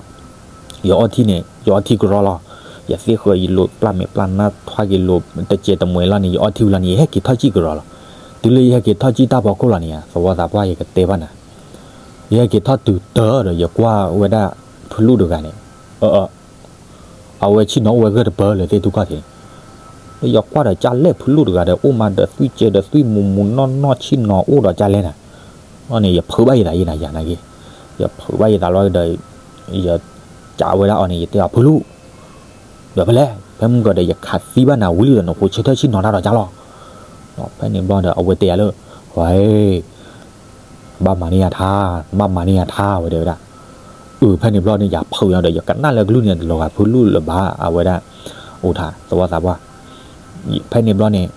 ယအီထံန့ၣ် ယအီထံကရီလီၤ, ယသ့ၣ်ဃၢၤယလိာ်ပျၢ်မဲာ်ပျၢ်နါထွါက့ၤလိာ် တစဲးတမှဲၤလီၤန့ၣ် ယအီထံဝံၤလီၤန့ၣ် ယဟဲက့ၤထီၣ်စံၣ်ကရီလီၤ, တုၤလၢယဟဲက့ၤထီၣ်စံၣ်တၢ်ဖီခိၣ်လီၤန့ၣ် သဝီသးပှၢ် ယကတဲဘၣ်နၤ, ယဟဲက့ၤထီၣ်တုၤတၢ်ဒီး ယကွၢ်ဝဲဒၣ်ဖုလူၢ်တဂၤန့ၣ်, အ အဝဲဆ့ၣ်နီၤအိၣ်ဝဲဂၢၢ်တပၢၢ်လၢသ့ၣ်ထူၣ်ခီၣ်ထံးန့ၣ်, ဒီးယကွၢ်ဒီးကၢ်လဲၣ်ဖုလူၢ်တဂၤဒီး အိၣ်မးဒီးသွံၣ်ကဲဒီးသွံၣ်မူးမူးနီၢ်နီၢ်ဆ့ၣ်နီၤအိၣ်ဒီးကၢ်လဲၣ်နၤ, အီၤန့ၣ် ယဖုးဘၣ်ယသးယဲနၤယၤနာ်က့, ယဖုးဘၣ်ယသးလီၤဒီး ယကးဝဲဒၣ်အီၤန့ၣ် ယတဲအီၤဖုလူၢ် ဒီးဖဲလဲၣ် ဖဲမုၢ်ကီၢ်ဒီး ယခးသံဘၣ်နၤဝံၤလံဒီး နဖိဆၢထၢၣ်ဆ့ၣ်နီၤတၢ်ဒီးကၢ်လီၤ, ဒီးဖဲန့ၣ်ဘျီဒီး အဝဲတဲယၤလၢ ဝဲ ဘၣ်မၤန့ၢ်ယၤထါ, ဘၣ်မၤန့ၢ်ယၤထါ ဝဲတဲဝဲဒၣ်, အုး ဖဲန့ၣ်ဘျီန့ၣ် ယၤဖုးညါဒီး ယကနၣ်လၢကလုၢ်န့ၣ် တလီၤဂာ်ဖုလူၢ်လၢၤဘၣ် အဝဲဒၣ်, အိၣ်ထါ သဝီသးပှၢ်, ဖဲန့ၣ်ဘျီန့ၣ်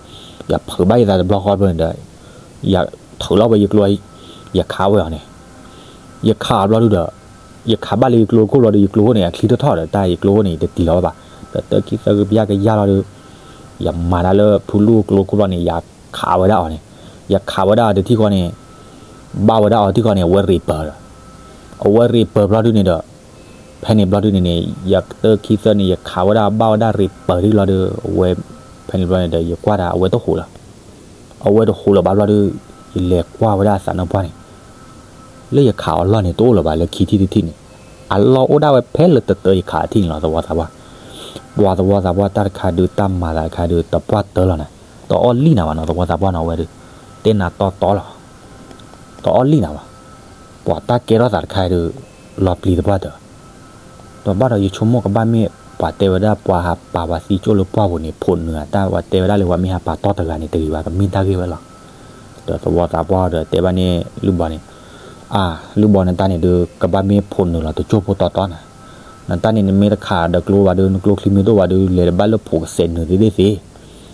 ယၤဖုးဘၣ်ယသးတဘျီဃီဘျီန့ၣ်ဒီး ယၤထုးလီၤဝဲယကျိ, ယခးဝဲအီၤန့ၣ်, ယခးဘျီဒုဒီး ယခးဘၣ်လၢယကျိခိၣ်ဘျီဒီး ယကျိခိၣ်န့ၣ် အချံထီၣ်ထီၣ်ဒီး တၢ်ယကျိခိၣ်န့ၣ် ယတတံၢ်လီၤဘၣ်ဘၣ်, ဒီးတၢ်ခံသၢကပယၢ်ကယၢ်လီၤဒီး ယမၤတၢ်လၢဖုလူၢ်ကျိခိၣ်ဘျီန့ၣ် ယခးဝဲဒၣ်အီၤန့ၣ်, ယခးဝဲဒၣ်အီၤတထံၣ်ဃီန့ၣ်, ဘၣ်ဝဲဒၣ်အီၤထံၣ်ဃီန့ၣ် အဝဲရ့းပၢၤဒီး, အဝဲရ့းပၢၤဘျီဒုန့ၣ်ဒီး ဖဲန့ၣ်ဘျီဒုန့ၣ်န့ၣ် ယတၢ်ခံသၢန့ၣ် ယခးဝဲဒၣ်ဘၣ်ဝဲဒၣ်ရ့းပၢၤထံၣ်လီၤဒီး အဝဲ, ဖဲန့ၣ်ဘျီန့ၣ်ဒီး ယကွၢ်တၢ်အဝဲတဟူးလၢၤ, အဝဲတဟူးလၢၤဘၣ်ဘျီဒု, ယလဲၤကွၢ်ဝဲဒၣ်အသးနၢၣ်ပှၢ်န့ၣ် လၢယခးအီၤလီၢ်န့ၣ် တအိၣ်လၢၤဘၣ်လၢခံထံၣ်တထံၣ်န့ၣ်, အလီၢ်အိၣ်ဒၣ်ဝဲဖဲလၢတတၢယခးထံၣ်န့ၣ်လီၤ သဝီသးပှၢ်, ပှၤသဝီသးပှၢ်တၢ်တခါဒုးတၢ်မၤသးတခါဒုး တပှၢ်တၢလီၤနၤ, တအီၣ်လံၣ်နၤဘၣ်နီၤ သဝီသးပှၢ်နီၤ အဝဲဒုး, တဲနၤတီတီလီၤ, တအီၣ်လံၣ်နၤဘၣ်, ပှၤတၢ်ကဲထီၣ်သးတခါဒုး, လီၤပျံၤတပှၢ်တၢ ဒီးဘၣ်ဒီးယဆိကမိၣ်ကဘၣ်မ့ၢ် ပှၤတဲဝဲဒၣ်ပှၤဟးပာ်ပှၤသံကၠိၣ်လၢပှၢ်ပူၤန့ၣ် ဖိးနုာ်ဧါ တၢ်ပှၤတဲဝဲဒၣ်လၢပှၤမ့ၢ်ဟးပာ်တီၢ်တဂၤန့ၣ် တဂ့ၤဘၣ် ကမ့ၢ်တၢ်ဂ့ၢ်ဝဲလီၤ. ဒီးသဝီသးပှၢ်ဒီးတဲဘၣ်န့ၣ်လုၢ်ဘီန့ၣ်, အါ, လုၢ်ဘီနတၢ်န့ၣ်ဒုး ကဘၣ်မ့ၢ်ဖိးနုာ်လီၤတကၠိၢ်ဖိတီတီနၤ, နတၢ်န့ၣ် နမ့ၢ်တခးဒီးကျိဘၣ်ဒုး နကျိချံမ့ၢ်တအိၣ်ဘၣ်ဒုး လဲၤတဘၣ်လၢဖိးကစဲးနုာ်သ့သ့သ့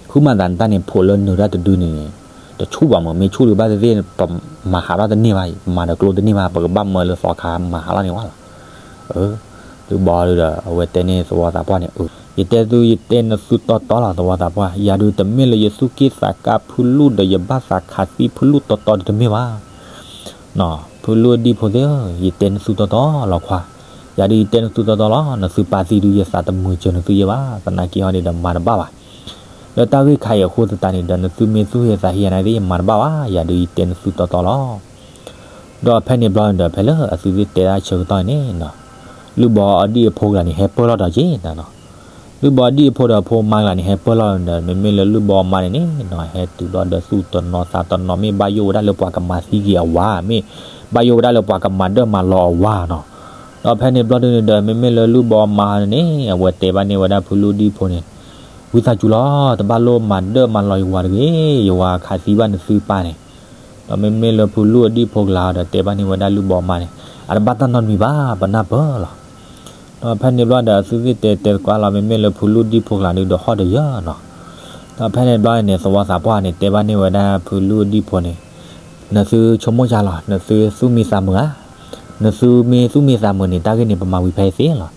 ဃုမၤသးနတၢ်န့ၣ် ဖိးလၢနုာ်တၢ်တဒုန့ၣ်န့ၣ်, တဆူၣ်ဘၣ်မ့ၢ် မ့ၢ်ဆူၣ်ဒုးဘၣ်သ့ၣ်သ့ၣ် ပမၤဟးထီၣ်တန့ၢ်ဘၣ် မၤဒီးကျိတန့ၢ်ဘၣ် ပကဘၣ်မၢလၢသီခါမၤဟးထီၣ်န့ၢ်ဝဲလီၤ. အၢ, သုဘီဒုးဒီး အဝဲတဲန့ၢ်သဝီသးပှၢ်န့ၣ် အၢ, ယတဲသု ယတဲနသုတီတီလီၤ သဝီသးပှၢ်, ယၤဒုးတမ့ၢ်လၢယသူၣ်က့ၣ်သးကါဖုလူၢ်ဒီး ယဘၣ်သးခးသံဖုလူၢ်တီတီဒုးတမ့ၢ်ဘၣ် ဖုလူၢ်ဒံဖိသ့ၣ်ဧၢ, ယတဲနသုတီတီလီၤခွါ, ယၤဒုးယတဲနသုတီတီလီၤ, နသုပာ်သံဒုးယသးတမုာ်စၢၤနသုယဲဘၣ်, သနာ်က့ဟီန့ၣ်ဒီးမၤတဘၣ်ဘၣ်. လၢတၢ်ဂ့ၢ်ခါအံၤအဃိသတးန့ၣ်ဒီး နသုမ့ၢ်သူၣ်ဟ့သးဟ့ယၤနာ်သ့ၣ် ယမၤတဘၣ်ဘၣ်, ယၤဒုးယတဲနသုတီတီလီၤ. ဒီးဖဲန့ၣ်ဘျီန့ၣ်ဒီး ဖဲလၢအသုသ့ၣ်တဲဒၣ်ဆၢကတီၢ်န့ၣ်နီၤ, လုၢ်ဘီအဒံၣ်အဖိဂၤန့ၣ် ဟဲပၢၢ်လီၤဒီးက့ၤနၤနီၤ, လုၢ်ဘီဒံၣ်အဖိဒီးအဖိမါကျါန့ၣ် ဟဲပၢၢ်လီၤဒီး မ့မ့ၢ်လၢလုၢ်ဘီအမါန့ၣ်န့ၣ်နီၤ ဟဲတုၤဘျီဒီးသူၣ်တနီၤသးတနီၤ မ့ၢ်ဘၣ်ယိၣ်ဝဲဒၣ်လၢပှၤကမၤသံက့ၤအဝၤ မ့ၢ်ဘၣ်ယိၣ်ဝဲဒၣ်လၢပှၤကမၤဒၢၣ်မၤလီၤအဝၤနီၤ. ဒီးဖဲန့ၣ်ဘျီဒုန့ၣ်ဒီး မ့မ့ၢ်လၢလုၢ်ဘီအမါန့ၣ်န့ၣ် အဝဲတဲဘၣ်န့ၢ်ဝဲဒၣ်ဖုလူၢ်ဒံၣ်ဖိန့ၣ်, ဝံသးစူၤလီၤ တဘၣ်လိၣ်မၤဒၢၣ်မၤလီၤယဝၤတဂ့ၤ, ယဝၤခးသံဘၣ်နသုပၢ်န့ၣ်. ဒီးမ့မ့ၢ်လၢဖုလူၢ်အဒံၣ်ဖိကျါဒီးတဲဘၣ်န့ၢ်ဝဲဒၣ်လုၢ်ဘီအမါန့ၣ်, အတဘၣ်တၢ်နီတမံၤဘၣ် ပနၢ်ပၢၢ်လီၤ. ဒီးဖဲန့ၣ်ဘျီဒီး အသုသ့ၣ်တဲတဲသကွၢ်လီၤ မ့မ့ၢ်လၢဖုလူၢ်ဒံၣ်ဖိကျါဒုဒီးဟီၣ်တယၢၢ်နီၤ. ဒီးဖဲန့ၣ်ဘျီန့ၣ် သဝီသးပှၢ်န့ၣ် တဲဘၣ်န့ၢ်ဝဲဒၣ်ဖုလူၢ်ဒံၣ်ဖိန့ၣ်, နသုဆိကမိၣ်ယါလီၤ နသုသူၣ်မံသးမုာ်ဧါ, နသုမ့ၢ်သူၣ်မံသးမုာ်န့ၣ် တၢ်ဂ့ၢ်န့ၣ် ပမၤဝံၤဖဲအံၤသ့လီၤ.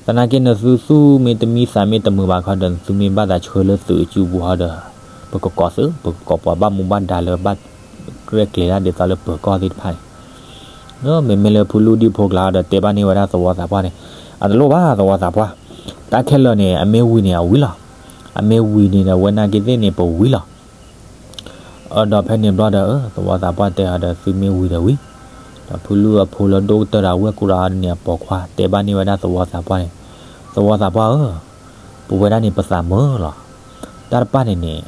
သနာ်က့ နသုသူၣ်မ့ၢ်တမံသးမ့ၢ်တမုာ်ဘၣ်ခီဒီး နသုမ့ၢ်ဘၣ်သးဆှၢလၢသုးအစုပူၤဟီဒီး ပကကိးသုး ပကကိးပှၤဘၣ်မူဘၣ်ဒါလၢဘၣ်ရဲၣ်ကျဲၤတၢ်ဒ်သိးလၢပၢၤကီၢ်သ့ၣ်တဖၣ်န့ၣ်. မ့မ့ၢ်လၢဖုလူၢ်ဒံၣ်ဖိကျါဒီးတဲဘၣ်န့ၢ်ဝဲဒၣ်သဝီသးပှၢ်န့ၣ်, အတလိၣ်ဘၣ်သဝီသးပှၢ်, တၢ်ခဲလၢာ်န့ၣ် အမ့ၢ်ဝံၤန့ၣ်အဝံၤလီၤ. အမ့ၢ်ဝံၤန့ၣ်ဒီး ဝဲနာ်က့သ့ၣ်န့ၣ် ပဝံၤလီၤ. ဒီးဖဲန့ၣ်ဘျီဒီး သဝီသးပှၢ်တဲအီၤဒီး သုမ့ၢ်ဝံၤဒီးဝံၤ, ဒီးဖုလူၢ်အဖိလၢဒိၣ်ကတၢၢ်ဒီးအဝဲၢ်ကူဒီးန့ၣ် အပိာ်ခွါတဲဘၣ်န့ၢ်ဝဲဒၣ်သဝီသးပှၢ်န့ၣ်, သဝီသးပှၢ်ဧၢ, ပဝဲဒၣ်န့ၣ်ပသးမုာ်လီၤ. တၢ်တပၣ်န့ၣ်န့ၣ်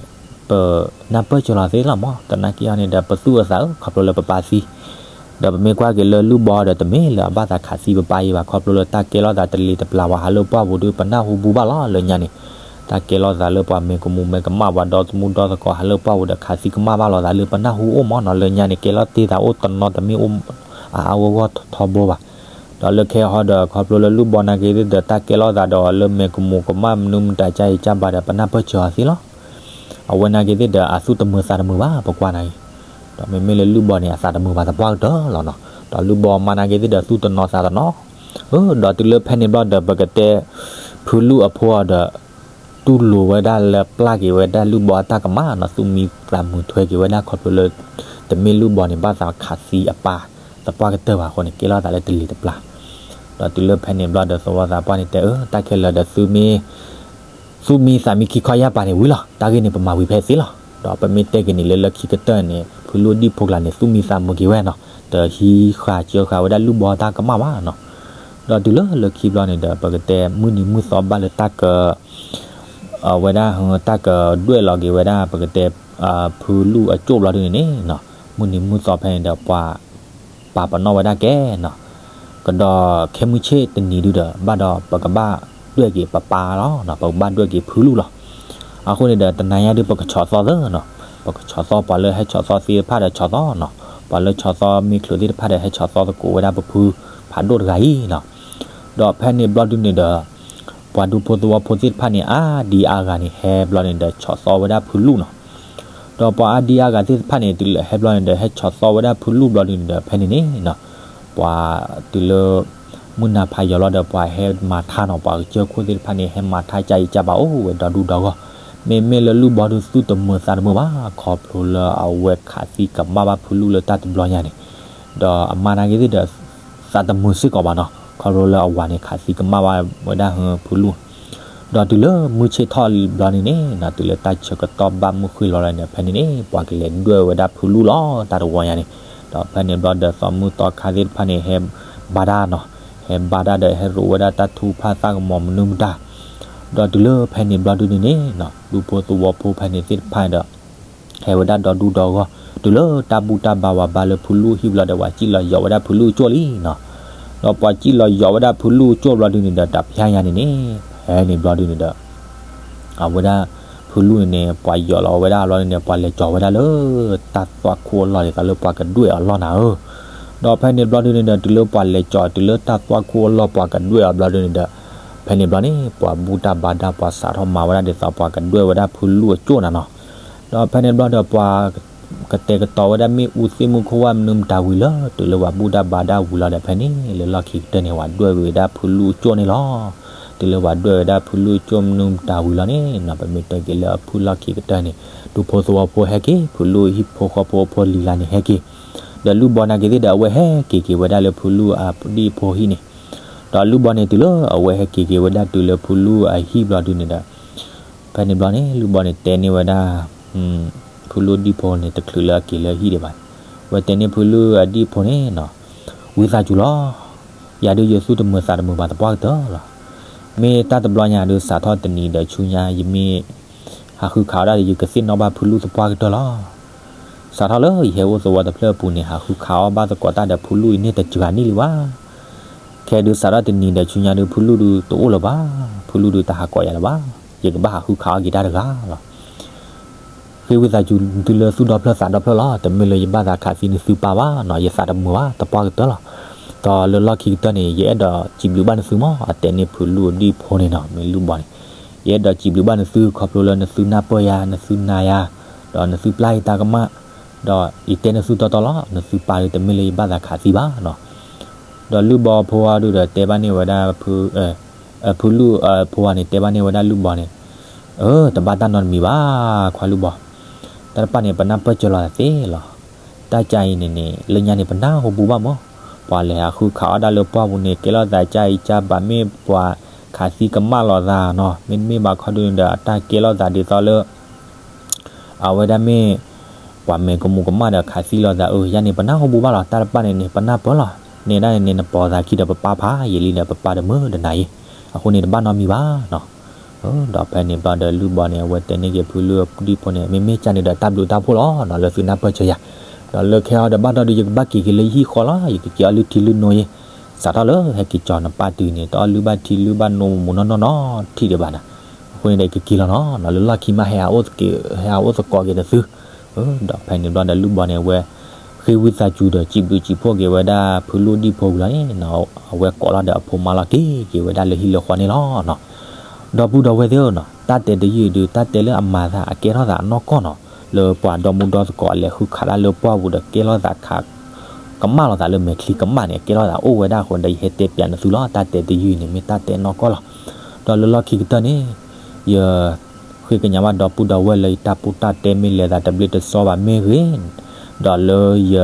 ပနၢ်ပၢၢ်စၢၤလီၤသ့လီၤမး, သနာ်က့အီၤန့ၣ်ဒီး ပသူၣ်အသးဧၢ ခီဖျိလၢပပၢ်သံ ဒီးပမ့ၢ်ကွၢ်က့ၤလၢလုၢ်ဘီဒီး တမ့ၢ်လၢအဘၣ်သးခးသံပပၢ်အံၤဘၣ် ခီဖျိလၢတၢ်ကဲထီၣ်သးတလံၤတပျၢ်ဝဲဟးလၢပှၢ်ပူၤဒီး ပနၢ်ဟူဘူဘၣ်လီၤလၢညါန့ၣ်. တၢ်ကဲထီၣ်သးလၢပှၤမဲာ်ကမူမဲာ်ကမၣ် ပှၤဒီသမူဒီသကိးဟးလၢပှၢ်ပူၤဒီး ခးသံကမၣ်ဘၣ်လိာ်သးလၢပနၢ်ဟူအိၣ်မးနီၤ လၢညါန့ၣ် ကဲထီၣ်တ့ၢ်သးအိၣ်တနီၤ တမ့ၢ်အိၣ်အါအါဂီၢ်ဂီၢ်ထီဘိဘၣ်. ဒီးလၢခဲအံၤဟီဒီး ခီဖျိလၢလုၢ်ဘီနာ်က့သ့ၣ်ဒီး တၢ်ကဲထီၣ်သးဒီးလၢမဲာ်ကမူကမၣ်မနုၤမတၤကၢ်အံၤကၢ်ဘၣ်ဒီး ပနၢ်ပၢၢ်စၢၤအီၤသ့လီၤ. အဝဲနာ်က့သ့ၣ်ဒီး အသူၣ်တမုာ်သးတမုာ်ဘၣ် ပကွၢ်နာ်က့. ဒီးမ့မ့ၢ်လၢလုၢ်ဘီန့ၣ် အသးတမုာ်ဘၣ်သပှၢ်ကတၢၢ်လီၤနီၤ. ဒီးလုၢ်ဘီမါနာ်က့သ့ၣ်ဒီး သူၣ်တနီၤသးတနီၤ. အၢ ဒီးတုၤလၢဖဲန့ၣ်ဘျီဒီး ပကတဲ ဖုလူၢ်အဖိအီၤဒီး တူၢ်လိာ်ဝဲဒၣ်လၢပျၢ်က့ၤဝဲဒၣ်လုၢ်ဘီအတၢ်ကမၣ်နီၤ သူၣ်မံသးမုာ်ထွဲက့ၤဝဲဒၣ်ခီဖျိလၢ တမ့ၢ်လုၢ်ဘီန့ၣ် ဘၣ်သးခးသံအပၢ်သပှၢ်ကတၢၢ်ဘၣ်အဃိန့ၣ် ကဲထီၣ်သးလၢတလံၤတပျၢ်. ဒီးတုၤလၢဖဲန့ၣ်ဘျီဒီး သဝီသးပှၢ်န့ၣ်တဲအၢ တၢ်ခဲလၢာ်ဒီးသုမ့ၢ် သူၣ်မံသးမံခံခီယၢ်ပၤန့ၣ်ဝံၤလီၤ တၢ်ဂ့ၢ်န့ၣ် ပမၤဝံၤဖဲသ့လီၤ. ဒီးပမ့ၢ်တဲက့ၤန့ၣ်လၢလၢခံကတၢၢ်န့ၣ် ဖုလူၢ်ဒံၣ်ဖိကျါန့ၣ် သူၣ်မံသးမုာ်က့ၤဝဲနီၤ တဟံးဃာ်စၢဃာ်ဝဲဒၣ်လုၢ်ဘီတၢ်ကမၣ်ဘၣ်နီၤ. ဒီးတုၤလၢလၢခံဘျီန့ၣ်ဒီး ပကတဲမုၢ်နံၤမုၢ်သီဘၣ်လၢတၢ်က အဝဲဒၣ်တၢ်ကဒွဲၣ်လီၤက့ၤဝဲဒၣ် ပကတဲ ဖုလူၢ်အကၠိၣ်ဘျီဒုန့ၣ်န့ၣ်နီၤ မုၢ်နံၤမုၢ်သီဖဲန့ၣ်ဒီး ပှၤ ပာ်ပနီၣ်ဝဲဒၣ်ကဲနီၤ ကဒီးခဲမုၢ်ဆ့ၣ်တနံၤဒုဒီး ဘၣ်ဒီးပကဘၣ်ဒွဲၣ်က့ၤပပၢ်လီၤနီၤ ပကဘၣ်ဒွဲၣ်က့ၤဖုလူၢ်လီၤ. အဃိန့ၣ်ဒီး တနၤညါဒုပကဆီၣ်သီသၢနီၤ ပကဆီၣ်သီ ပှၤလၢဟဲဆီၣ်သီသ့ၣ်တဖၣ်ဒီးဆီၣ်သီနီၤ ပှၤလၢဆီၣ်သီမ့ၢ်ချုးသ့ၣ်တဖၣ်ဒီး ဟဲဆီၣ်သီသကိးဝဲဒၣ်ပဖုဖးဒိၣ်တဂၤအံၤနီၤ. ဒီးဖဲန့ၣ်ဘျီဒုန့ၣ်ဒီး ပှၤဒူဖိသဝီဖိသ့ၣ်တဖၣ်န့ၣ် အါဒံအါဂၤန့ၣ် ဟဲဘျီန့ၣ်ဒီး ဆီၣ်သီဝဲဒၣ်ဖုလူၢ်နီၤ. ဒီးပှၤအါဒံအါဂၤသ့ၣ်တဖၣ်န့ၣ် တုၤလၢဟဲဘျီန့ၣ်ဒီး ဟဲဆီၣ်သီဝဲဒၣ်ဖုလူၢ်ဘျီဒုန့ၣ်ဒီး ဖဲန့ၣ်န့ၣ်နီၤ ပှၤတုၤလၢ မုၢ်နၤဖးယံၤလီၤဒီး ပှၤဟဲမၤထါနီၤ ပှၤကစၢၢ်ခိၣ်သ့ၣ်တဖၣ်န့ၣ် ဟဲမၤထါကၢ်အံၤကၢ်ဘၣ်အိၣ်ဝဲဒီဒူၣ်ဒီဂီၢ်. မ့မ့ၢ်လၢလုၢ်ဘီဒုသူၣ်တမုာ်သးတမုာ်ဘၣ် ခီဖျိလၢအဝဲခးသံကမၣ်ဘၣ်ဖုလူၢ်လၢတၢ်တဘျီညါန့ၣ် ဒီးအမါနာ်က့သ့ၣ်ဒီး သးတမုာ်စ့ၢ်ကီးဘၣ်နီၤ ခီဖျိလၢအဝၤန့ၣ် ခးသံကမၣ်ဘၣ်ဝဲဒၣ်ဖုလူၢ်. ဒီးတုၤလၢမုၢ်ဆ့ၣ်ထီၣ်ဘျီန့ၣ်န့ၣ်နီၤ တုၤလၢတၢ်ဆၢကတီၢ်ဘၣ်မုၢ်ဃ့ၢ်လီၤလီၤန့ၣ် ဖဲန့ၣ်န့ၣ် ပှၤကလဲၤဒွဲၣ်ဝဲဒၣ်ဖုလူၢ်လီၤ တၢ်တဝီညါန့ၣ်. ဒီးဖဲန့ၣ်ဘျီဒီး သီမုၢ်သီခါသ့ၣ်တဖၣ်န့ၣ် ဟဲဘါတၢ်နီၤ ဟဲဘါတၢ်ဒီး ဟဲရိးဝဲဒၣ်တၢ်ထူဖၣ်သၣ်ကမီၤမနုၤမတၤ. ဒီးတုၤလၢဖဲန့ၣ်ဘျီဒုန့ၣ်န့ၣ်နီၤ ဒူဖိသဝီဖိဖဲန့ၣ်သ့ၣ်တဖၣ်ဒီး ဟဲဝဲဒၣ်ဒီဒူၣ်ဒီဂီၢ် တုၤလၢတၢ်ဘူၣ်တၢ်ဘါဝဲဘါလၢဖုလူၢ်ဟံၣ်ဘျီဒီး ပှၤစံၣ်လီၤယီၤဝဲဒၣ်ဖုလူၢ်အကၠိၣ်လံနီၤ. ဒီးပှၤစံၣ်လီၤယီၤဝဲဒၣ်ဖုလူၢ်အကၠိၣ်ဘျီဒုန့ၣ်ဒီး တဖျါညါန့ၣ်န့ၣ် ဖဲန့ၣ်ဘျီဒုန့ၣ်ဒီး အဝဲဒၣ် ဖုလူၢ်န့ၣ်န့ၣ် ပှၤယီၤလီၤဝဲဒၣ်ဘျီန့ၣ်န့ၣ် ပှၤလဲၤကၠီၤဝဲဒၣ်လၢ တၢ်သွၣ်ခိၣ်အလီၢ်ဒ်သိးလၢပှၤကဒွဲၣ်အီၤလီၢ်နၤဧၢ. ဒီးဖဲန့ၣ်ဘျီဒုန့ၣ်ဒီး တုၤလၢပှၤလဲၤကၠီၤတုၤလၢတၢ်သွၣ်ခိၣ်အလီၢ်ပှၤကဒွဲၣ်အီၤဘျီဒုန့ၣ်ဒီး ဖဲန့ၣ်ဘျီန့ၣ် ပှၤဘူၣ်တၢ်ဘါတၢ် ပှၤစးထီၣ်မၤဝဲဒၣ်ဒ်သိးပှၤကဒွဲၣ်ဝဲဒၣ်ဖုလူၢ်အကၠိၣ်နၤနီၤ. ဒီးဖဲန့ၣ်ဘျီဒီး ပှၤကတဲာ်ကတီၤဝဲဒၣ်မ့ၣ်အူသ့ၣ်မုၢ်ခိၣ်ဝၣ်မနုၤမတၤဝံၤလီၤ တုၤလၢပှၤဘူၣ်တၢ်ဘါတၢ်ဝံၤလီၤဒီး ဖဲန့ၣ်လၢလီၢ်ခံကတၢၢ်န့ၣ် ပှၤဒွဲၣ်ဝဲဒၣ်ဖုလူၢ်အကၠိၣ်န့ၣ်လီၤ. တုၤလၢပှၤဒွဲၣ်ဝဲဒၣ်ဖုလူၢ်အကၠိၣ်မနုၤမတၤဝံၤလီၤန့ၣ်နီၤ ပမ့ၢ်တဲက့ၤလၢအဖုၣ်လီၢ်ခံကတၢၢ်န့ၣ် ဒူဖိသဝီဖိဟဲက့ၤ ဖုလူၢ်ဟံၣ်ဖိဃီဖိအဖိလံၤလါန့ၣ်ဟဲက့ၤ ဒီးလုၢ်ဘီနာ်က့သ့ၣ်ဒီး အဝဲဟဲက့ၤက့ၤဝဲဒၣ်လၢဖုလူၢ်အဒံၣ်အဖိဟံၣ်န့ၣ်, ဒီးလုၢ်ဘီန့ၣ်တုၤလၢအဝဲဟဲက့ၤက့ၤဝဲဒၣ်တုၤလၢဖုလူၢ်အဟံၣ်ဘျီဒုန့ၣ်ဒီး ဖဲန့ၣ်ဘျီန့ၣ် လုၢ်ဘီန့ၣ်တဲန့ၢ်ဝဲဒၣ် ဖုလူၢ်ဒံၣ်ဖိန့ၣ် တချုးလၢအက့ၤလၢဟံၣ်ဒံးဘၣ်န့ၣ်, အဝဲတဲန့ၢ်ဖုလူၢ်အဒံၣ်ဖိန့ၣ်နီၤ, ဝံသးစူၤလီၤ, ယၤဒုးယသူၣ်တမုာ်သးတမုာ်ဘၣ်သပှၢ်ကတၢၢ်လီၤ. မ့ၢ်တၢ်တဘျီညါဒီး စးထီၣ်တနံၤဒီးဆူညါ ယမ့ၢ်ဟးဃုခးအီၣ်ဒၣ်ဒီး ယကသ့ၣ်နီၣ်ဘၣ်ဖုလူၢ်သပှၢ်ကတၢၢ်လီၤ. စးထီၣ်လၢယဟဲအိၣ်သဝီတဖျၢၣ်အပူၤန့ၣ် ဟးဃုခးအီၣ်ဘၣ်သကိးတၢ်ဒီးဖုလူၢ်အံၤန့ၣ် တစှၤနံၣ်လံဘၣ်. ခဲဒုးစးထီၣ်တနံၤဒီးဆူညါဒီး ဖုလူၢ်ဒုးတအိၣ်လၢၤဘၣ်, ဖုလူၢ်ဒုးတဟးကိးယၤလၢၤဘၣ်, ယကဘၣ်ဟးဃုခးအီၣ်က့ၤတၢ်တဂၤလီၤ. ဃ့ဝံသးစူၤသုလၢသူၣ်ဒီဖျၢၣ်သးဒီဖျၢၣ်လီၤ. တမ့ၢ်လၢယဘၣ်သးခးသံနသုပၢ်ဘၣ်နီၤ, ယသးတမုာ်ဘၣ် သပှၢ်ကတၢၢ်လီၤ. ဒီးလၢလီၢ်ခံကတၢၢ်န့ၣ် ယအဲၣ်ဒိးစံးဘျုးဘၣ်နသုမး, အတဲန့ၢ်ဖုလူၢ်အဒံၣ်ဖိန့ၣ်နီၤ, မ့ၢ်လူၢ်ဘီန့ၣ်, ယအဲၣ်ဒိးစံးဘျုးဘၣ်နသု ခီဖျိလၢနသုနၢ်ပၢၢ်ယၤ, နသုနာ်ယၤ, ဒီးနသုပျၢ်ယတၢ်ကမၣ်, ဒီးယတဲနသုတီတီလီၤ. နသုပၢ်ဒုး တမ့ၢ်လၢယဘၣ်သးခးသံဘၣ်နီၤ. ဒီးလူၢ်ဘီဖိအံၤဒုးဒီး တဲဘၣ်န့ၢ်ဝဲဒၣ် ဖုလူၢ်ဖိအံၤန့ၣ် တဲဘၣ်န့ၢ်ဝဲဒၣ်လူၢ်ဘီန့ၣ်, အၢ တဘၣ်တၢ်နီတမံၤဘၣ် ခွါလူၢ်ဘီ, တၢ်တဖၣ်န့ၣ် ပနၢ်ပၢၢ်စၢၤလီၤသးသ့လီၤ. တၢ်ကါအံၤန့ၣ်န့ၣ် လၢညါန့ၣ် ပနၢ်ဟူဘူၣ်ဘၣ်မး, ပှၤလဲၤဟးဃုခးအီၣ်ဒၣ်လၢပှၢ်ပူၤန့ၣ် ကဲလိာ်သးကါအံၤကါဘၣ်, မ့ၢ်ပှၤခးသံကမၣ်လိာ်သးနီၤ, မ့တမ့ၢ်ဘၣ်ခီဒုးဒီး အတၢ်ကဲလိာ်သးဒ်သိးလၢ အဝဲဒၣ်မ့ၢ် ပှၤမဲာ်ကမူၤကမၣ်ဒီးခးသံလိာ်သး, အၢ ယါန့ၣ် ပနၢ်ဟူဘူၣ်ဘၣ်လီၤ. တၢ်တဖၣ်န့ၣ်န့ၣ် ပနၢ်ပၢၢ်လီၤ. နဲဒၣ်န့ၣ်န့ၣ် နပိာ်သးခံဒီး ပပၢ်ဖးယံာ်လံဒီး ပပၢ်တမုာ်တနာ်ယံၤ, အဃိန့ၣ် တဘၣ်နီတမံၤဘၣ်နီၤ. ဒီးဖဲန့ၣ်ဘျီဒီး လူၢ်ဘီန့ၣ် အဝဲတဲန့ၢ်က့ၤဖုလူၢ်အဒံၣ်ဖိန့ၣ်, မ့မ့ၢ်ကါန့ၣ်ဒီး တၢ်ဘျုးတၢ်ဖှိၣ်လီၤနီၤ, လၢသုနၢ်ပၢၢ်စၢၤယၤ, ဒီးလၢခဲအံၤဒီးဘၣ်ဒီး ယကဘၣ်က့ၤက့ၤလၢယဟံၣ်ဃီလီၤ, ယကက့ၤအီၣ်လုၢ်ထံလုၢ်နိယဲ, စးထီၣ်လၢဟဲက့ၤကၠီၤနပၢ်တုၤန့ၣ် တအီၣ်လုၢ်ဘၣ်ထံလုၢ်ဘၣ်နိမူးနီၢ်နီၢ်နီတထံၣ်ဒံးဘၣ်နီၤ. အဃိန့ၣ်ဒီး ယကက့ၤလီၤနီၤ, လၢလီၢ်ခံမး ဟဲဟးအိၣ်သကိးက့ၤဒီးသု, ဒီးဖဲန့ၣ်ဘျီဒီး လူၢ်ဘီန့ၣ် အဝဲ ဃ့ဝံသးစူၤဒီး စံးဘျုးစံးဖှိၣ်က့ၤဝဲဒၣ် ဖုလူၢ်ဒံၣ်ဖိဝံၤလီၤန့ၣ်, အဝဲကိးလီၤဒီးအဖိမါလီၤ က့ၤက့ၤဝဲဒၣ်လၢဟံၣ်လၢဃီန့ၣ်လီၤနီၤ. ဒီပုၢ်ဒီဝဲၢ်သ့ၣ်ဧၢနီၤ, တၢ်တဲတယုၢ်အံၤဒုး တၢ်တဲလၢအမၤသးအကဲထီၣ်သးအနီၢ်ကီၢ်နီၤ, လၢပှၤဒီမုၣ်ဒီသကိးအလဲၤဃုခးဒၣ်လၢပှၢ်ပူၤဒီး ကဲထီၣ်သးခး ကမၣ်လိာ်သးလၢမဲာ်ချံကမၣ်န့ၣ် အကဲထီၣ်သးအိၣ်ဝဲဒၣ်အဃိန့ၣ်ဒီး ယဟဲတဲပၠးနသုလီၤ. တၢ်တဲတယုၢ်အံၤန့ၣ် မ့ၢ်တၢ်တဲအနီၢ်ကီၢ်လီၤ. ဒီးလၢလီၢ်ခံကတၢၢ်န့ၣ် ယ ဃ့ကညးဘၣ်ဒီပုၢ်ဒီဝဲၢ်လၢ ယတၢ်ပူတၢ်တဲမ့ၢ်လဲၤသးတဘျ့တစီဘၣ်မ့ၢ်ဂ့ၤ, ဒီးလၢယ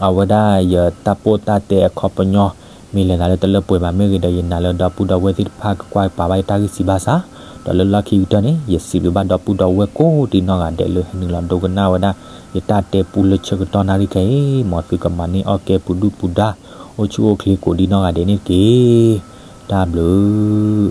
အဝဲဒၣ်ယတၢ်ပူတၢ်တဲအခီပညီ မ့ၢ်လဲၤသးလၢတလၢပှဲၤဘၣ်မ့ၢ်ဂ့ၤဒီး ယနာ်လၢဒီပုၢ်ဒီဝဲၢ်သ့ၣ်တဖၣ်ကကွၢ်ကပာ်ဘၣ်ယတၢ်ဂ့ၢ်စံးဘၣ်ဆၣ်, ဒီးလၢလီၢ်ခံကတၢၢ်န့ၣ် ယစံးဘျုးဘၣ်ဒီပုၢ်ဒီဝဲၢ်ကိးဒံနီၢ်ဂၤဒဲးလၢဟဲနုာ်လီၤဒိကနၣ်ဝဲဒၣ် ယတၢ်တဲပူလၢဆၢကတီၢ်နၣ်ရံၣ်ခဲအံၤ, မ်သုကမၤန့ၢ်အီၣ်ကဲပူၤဒုၣ်ပူၤဒါ အိၣ်ဆူၣ်အိၣ်ချ့ကိးဒံနီၢ်ဂၤဒဲးန့ၣ်တက့ၢ်. တၢ်ဘျုး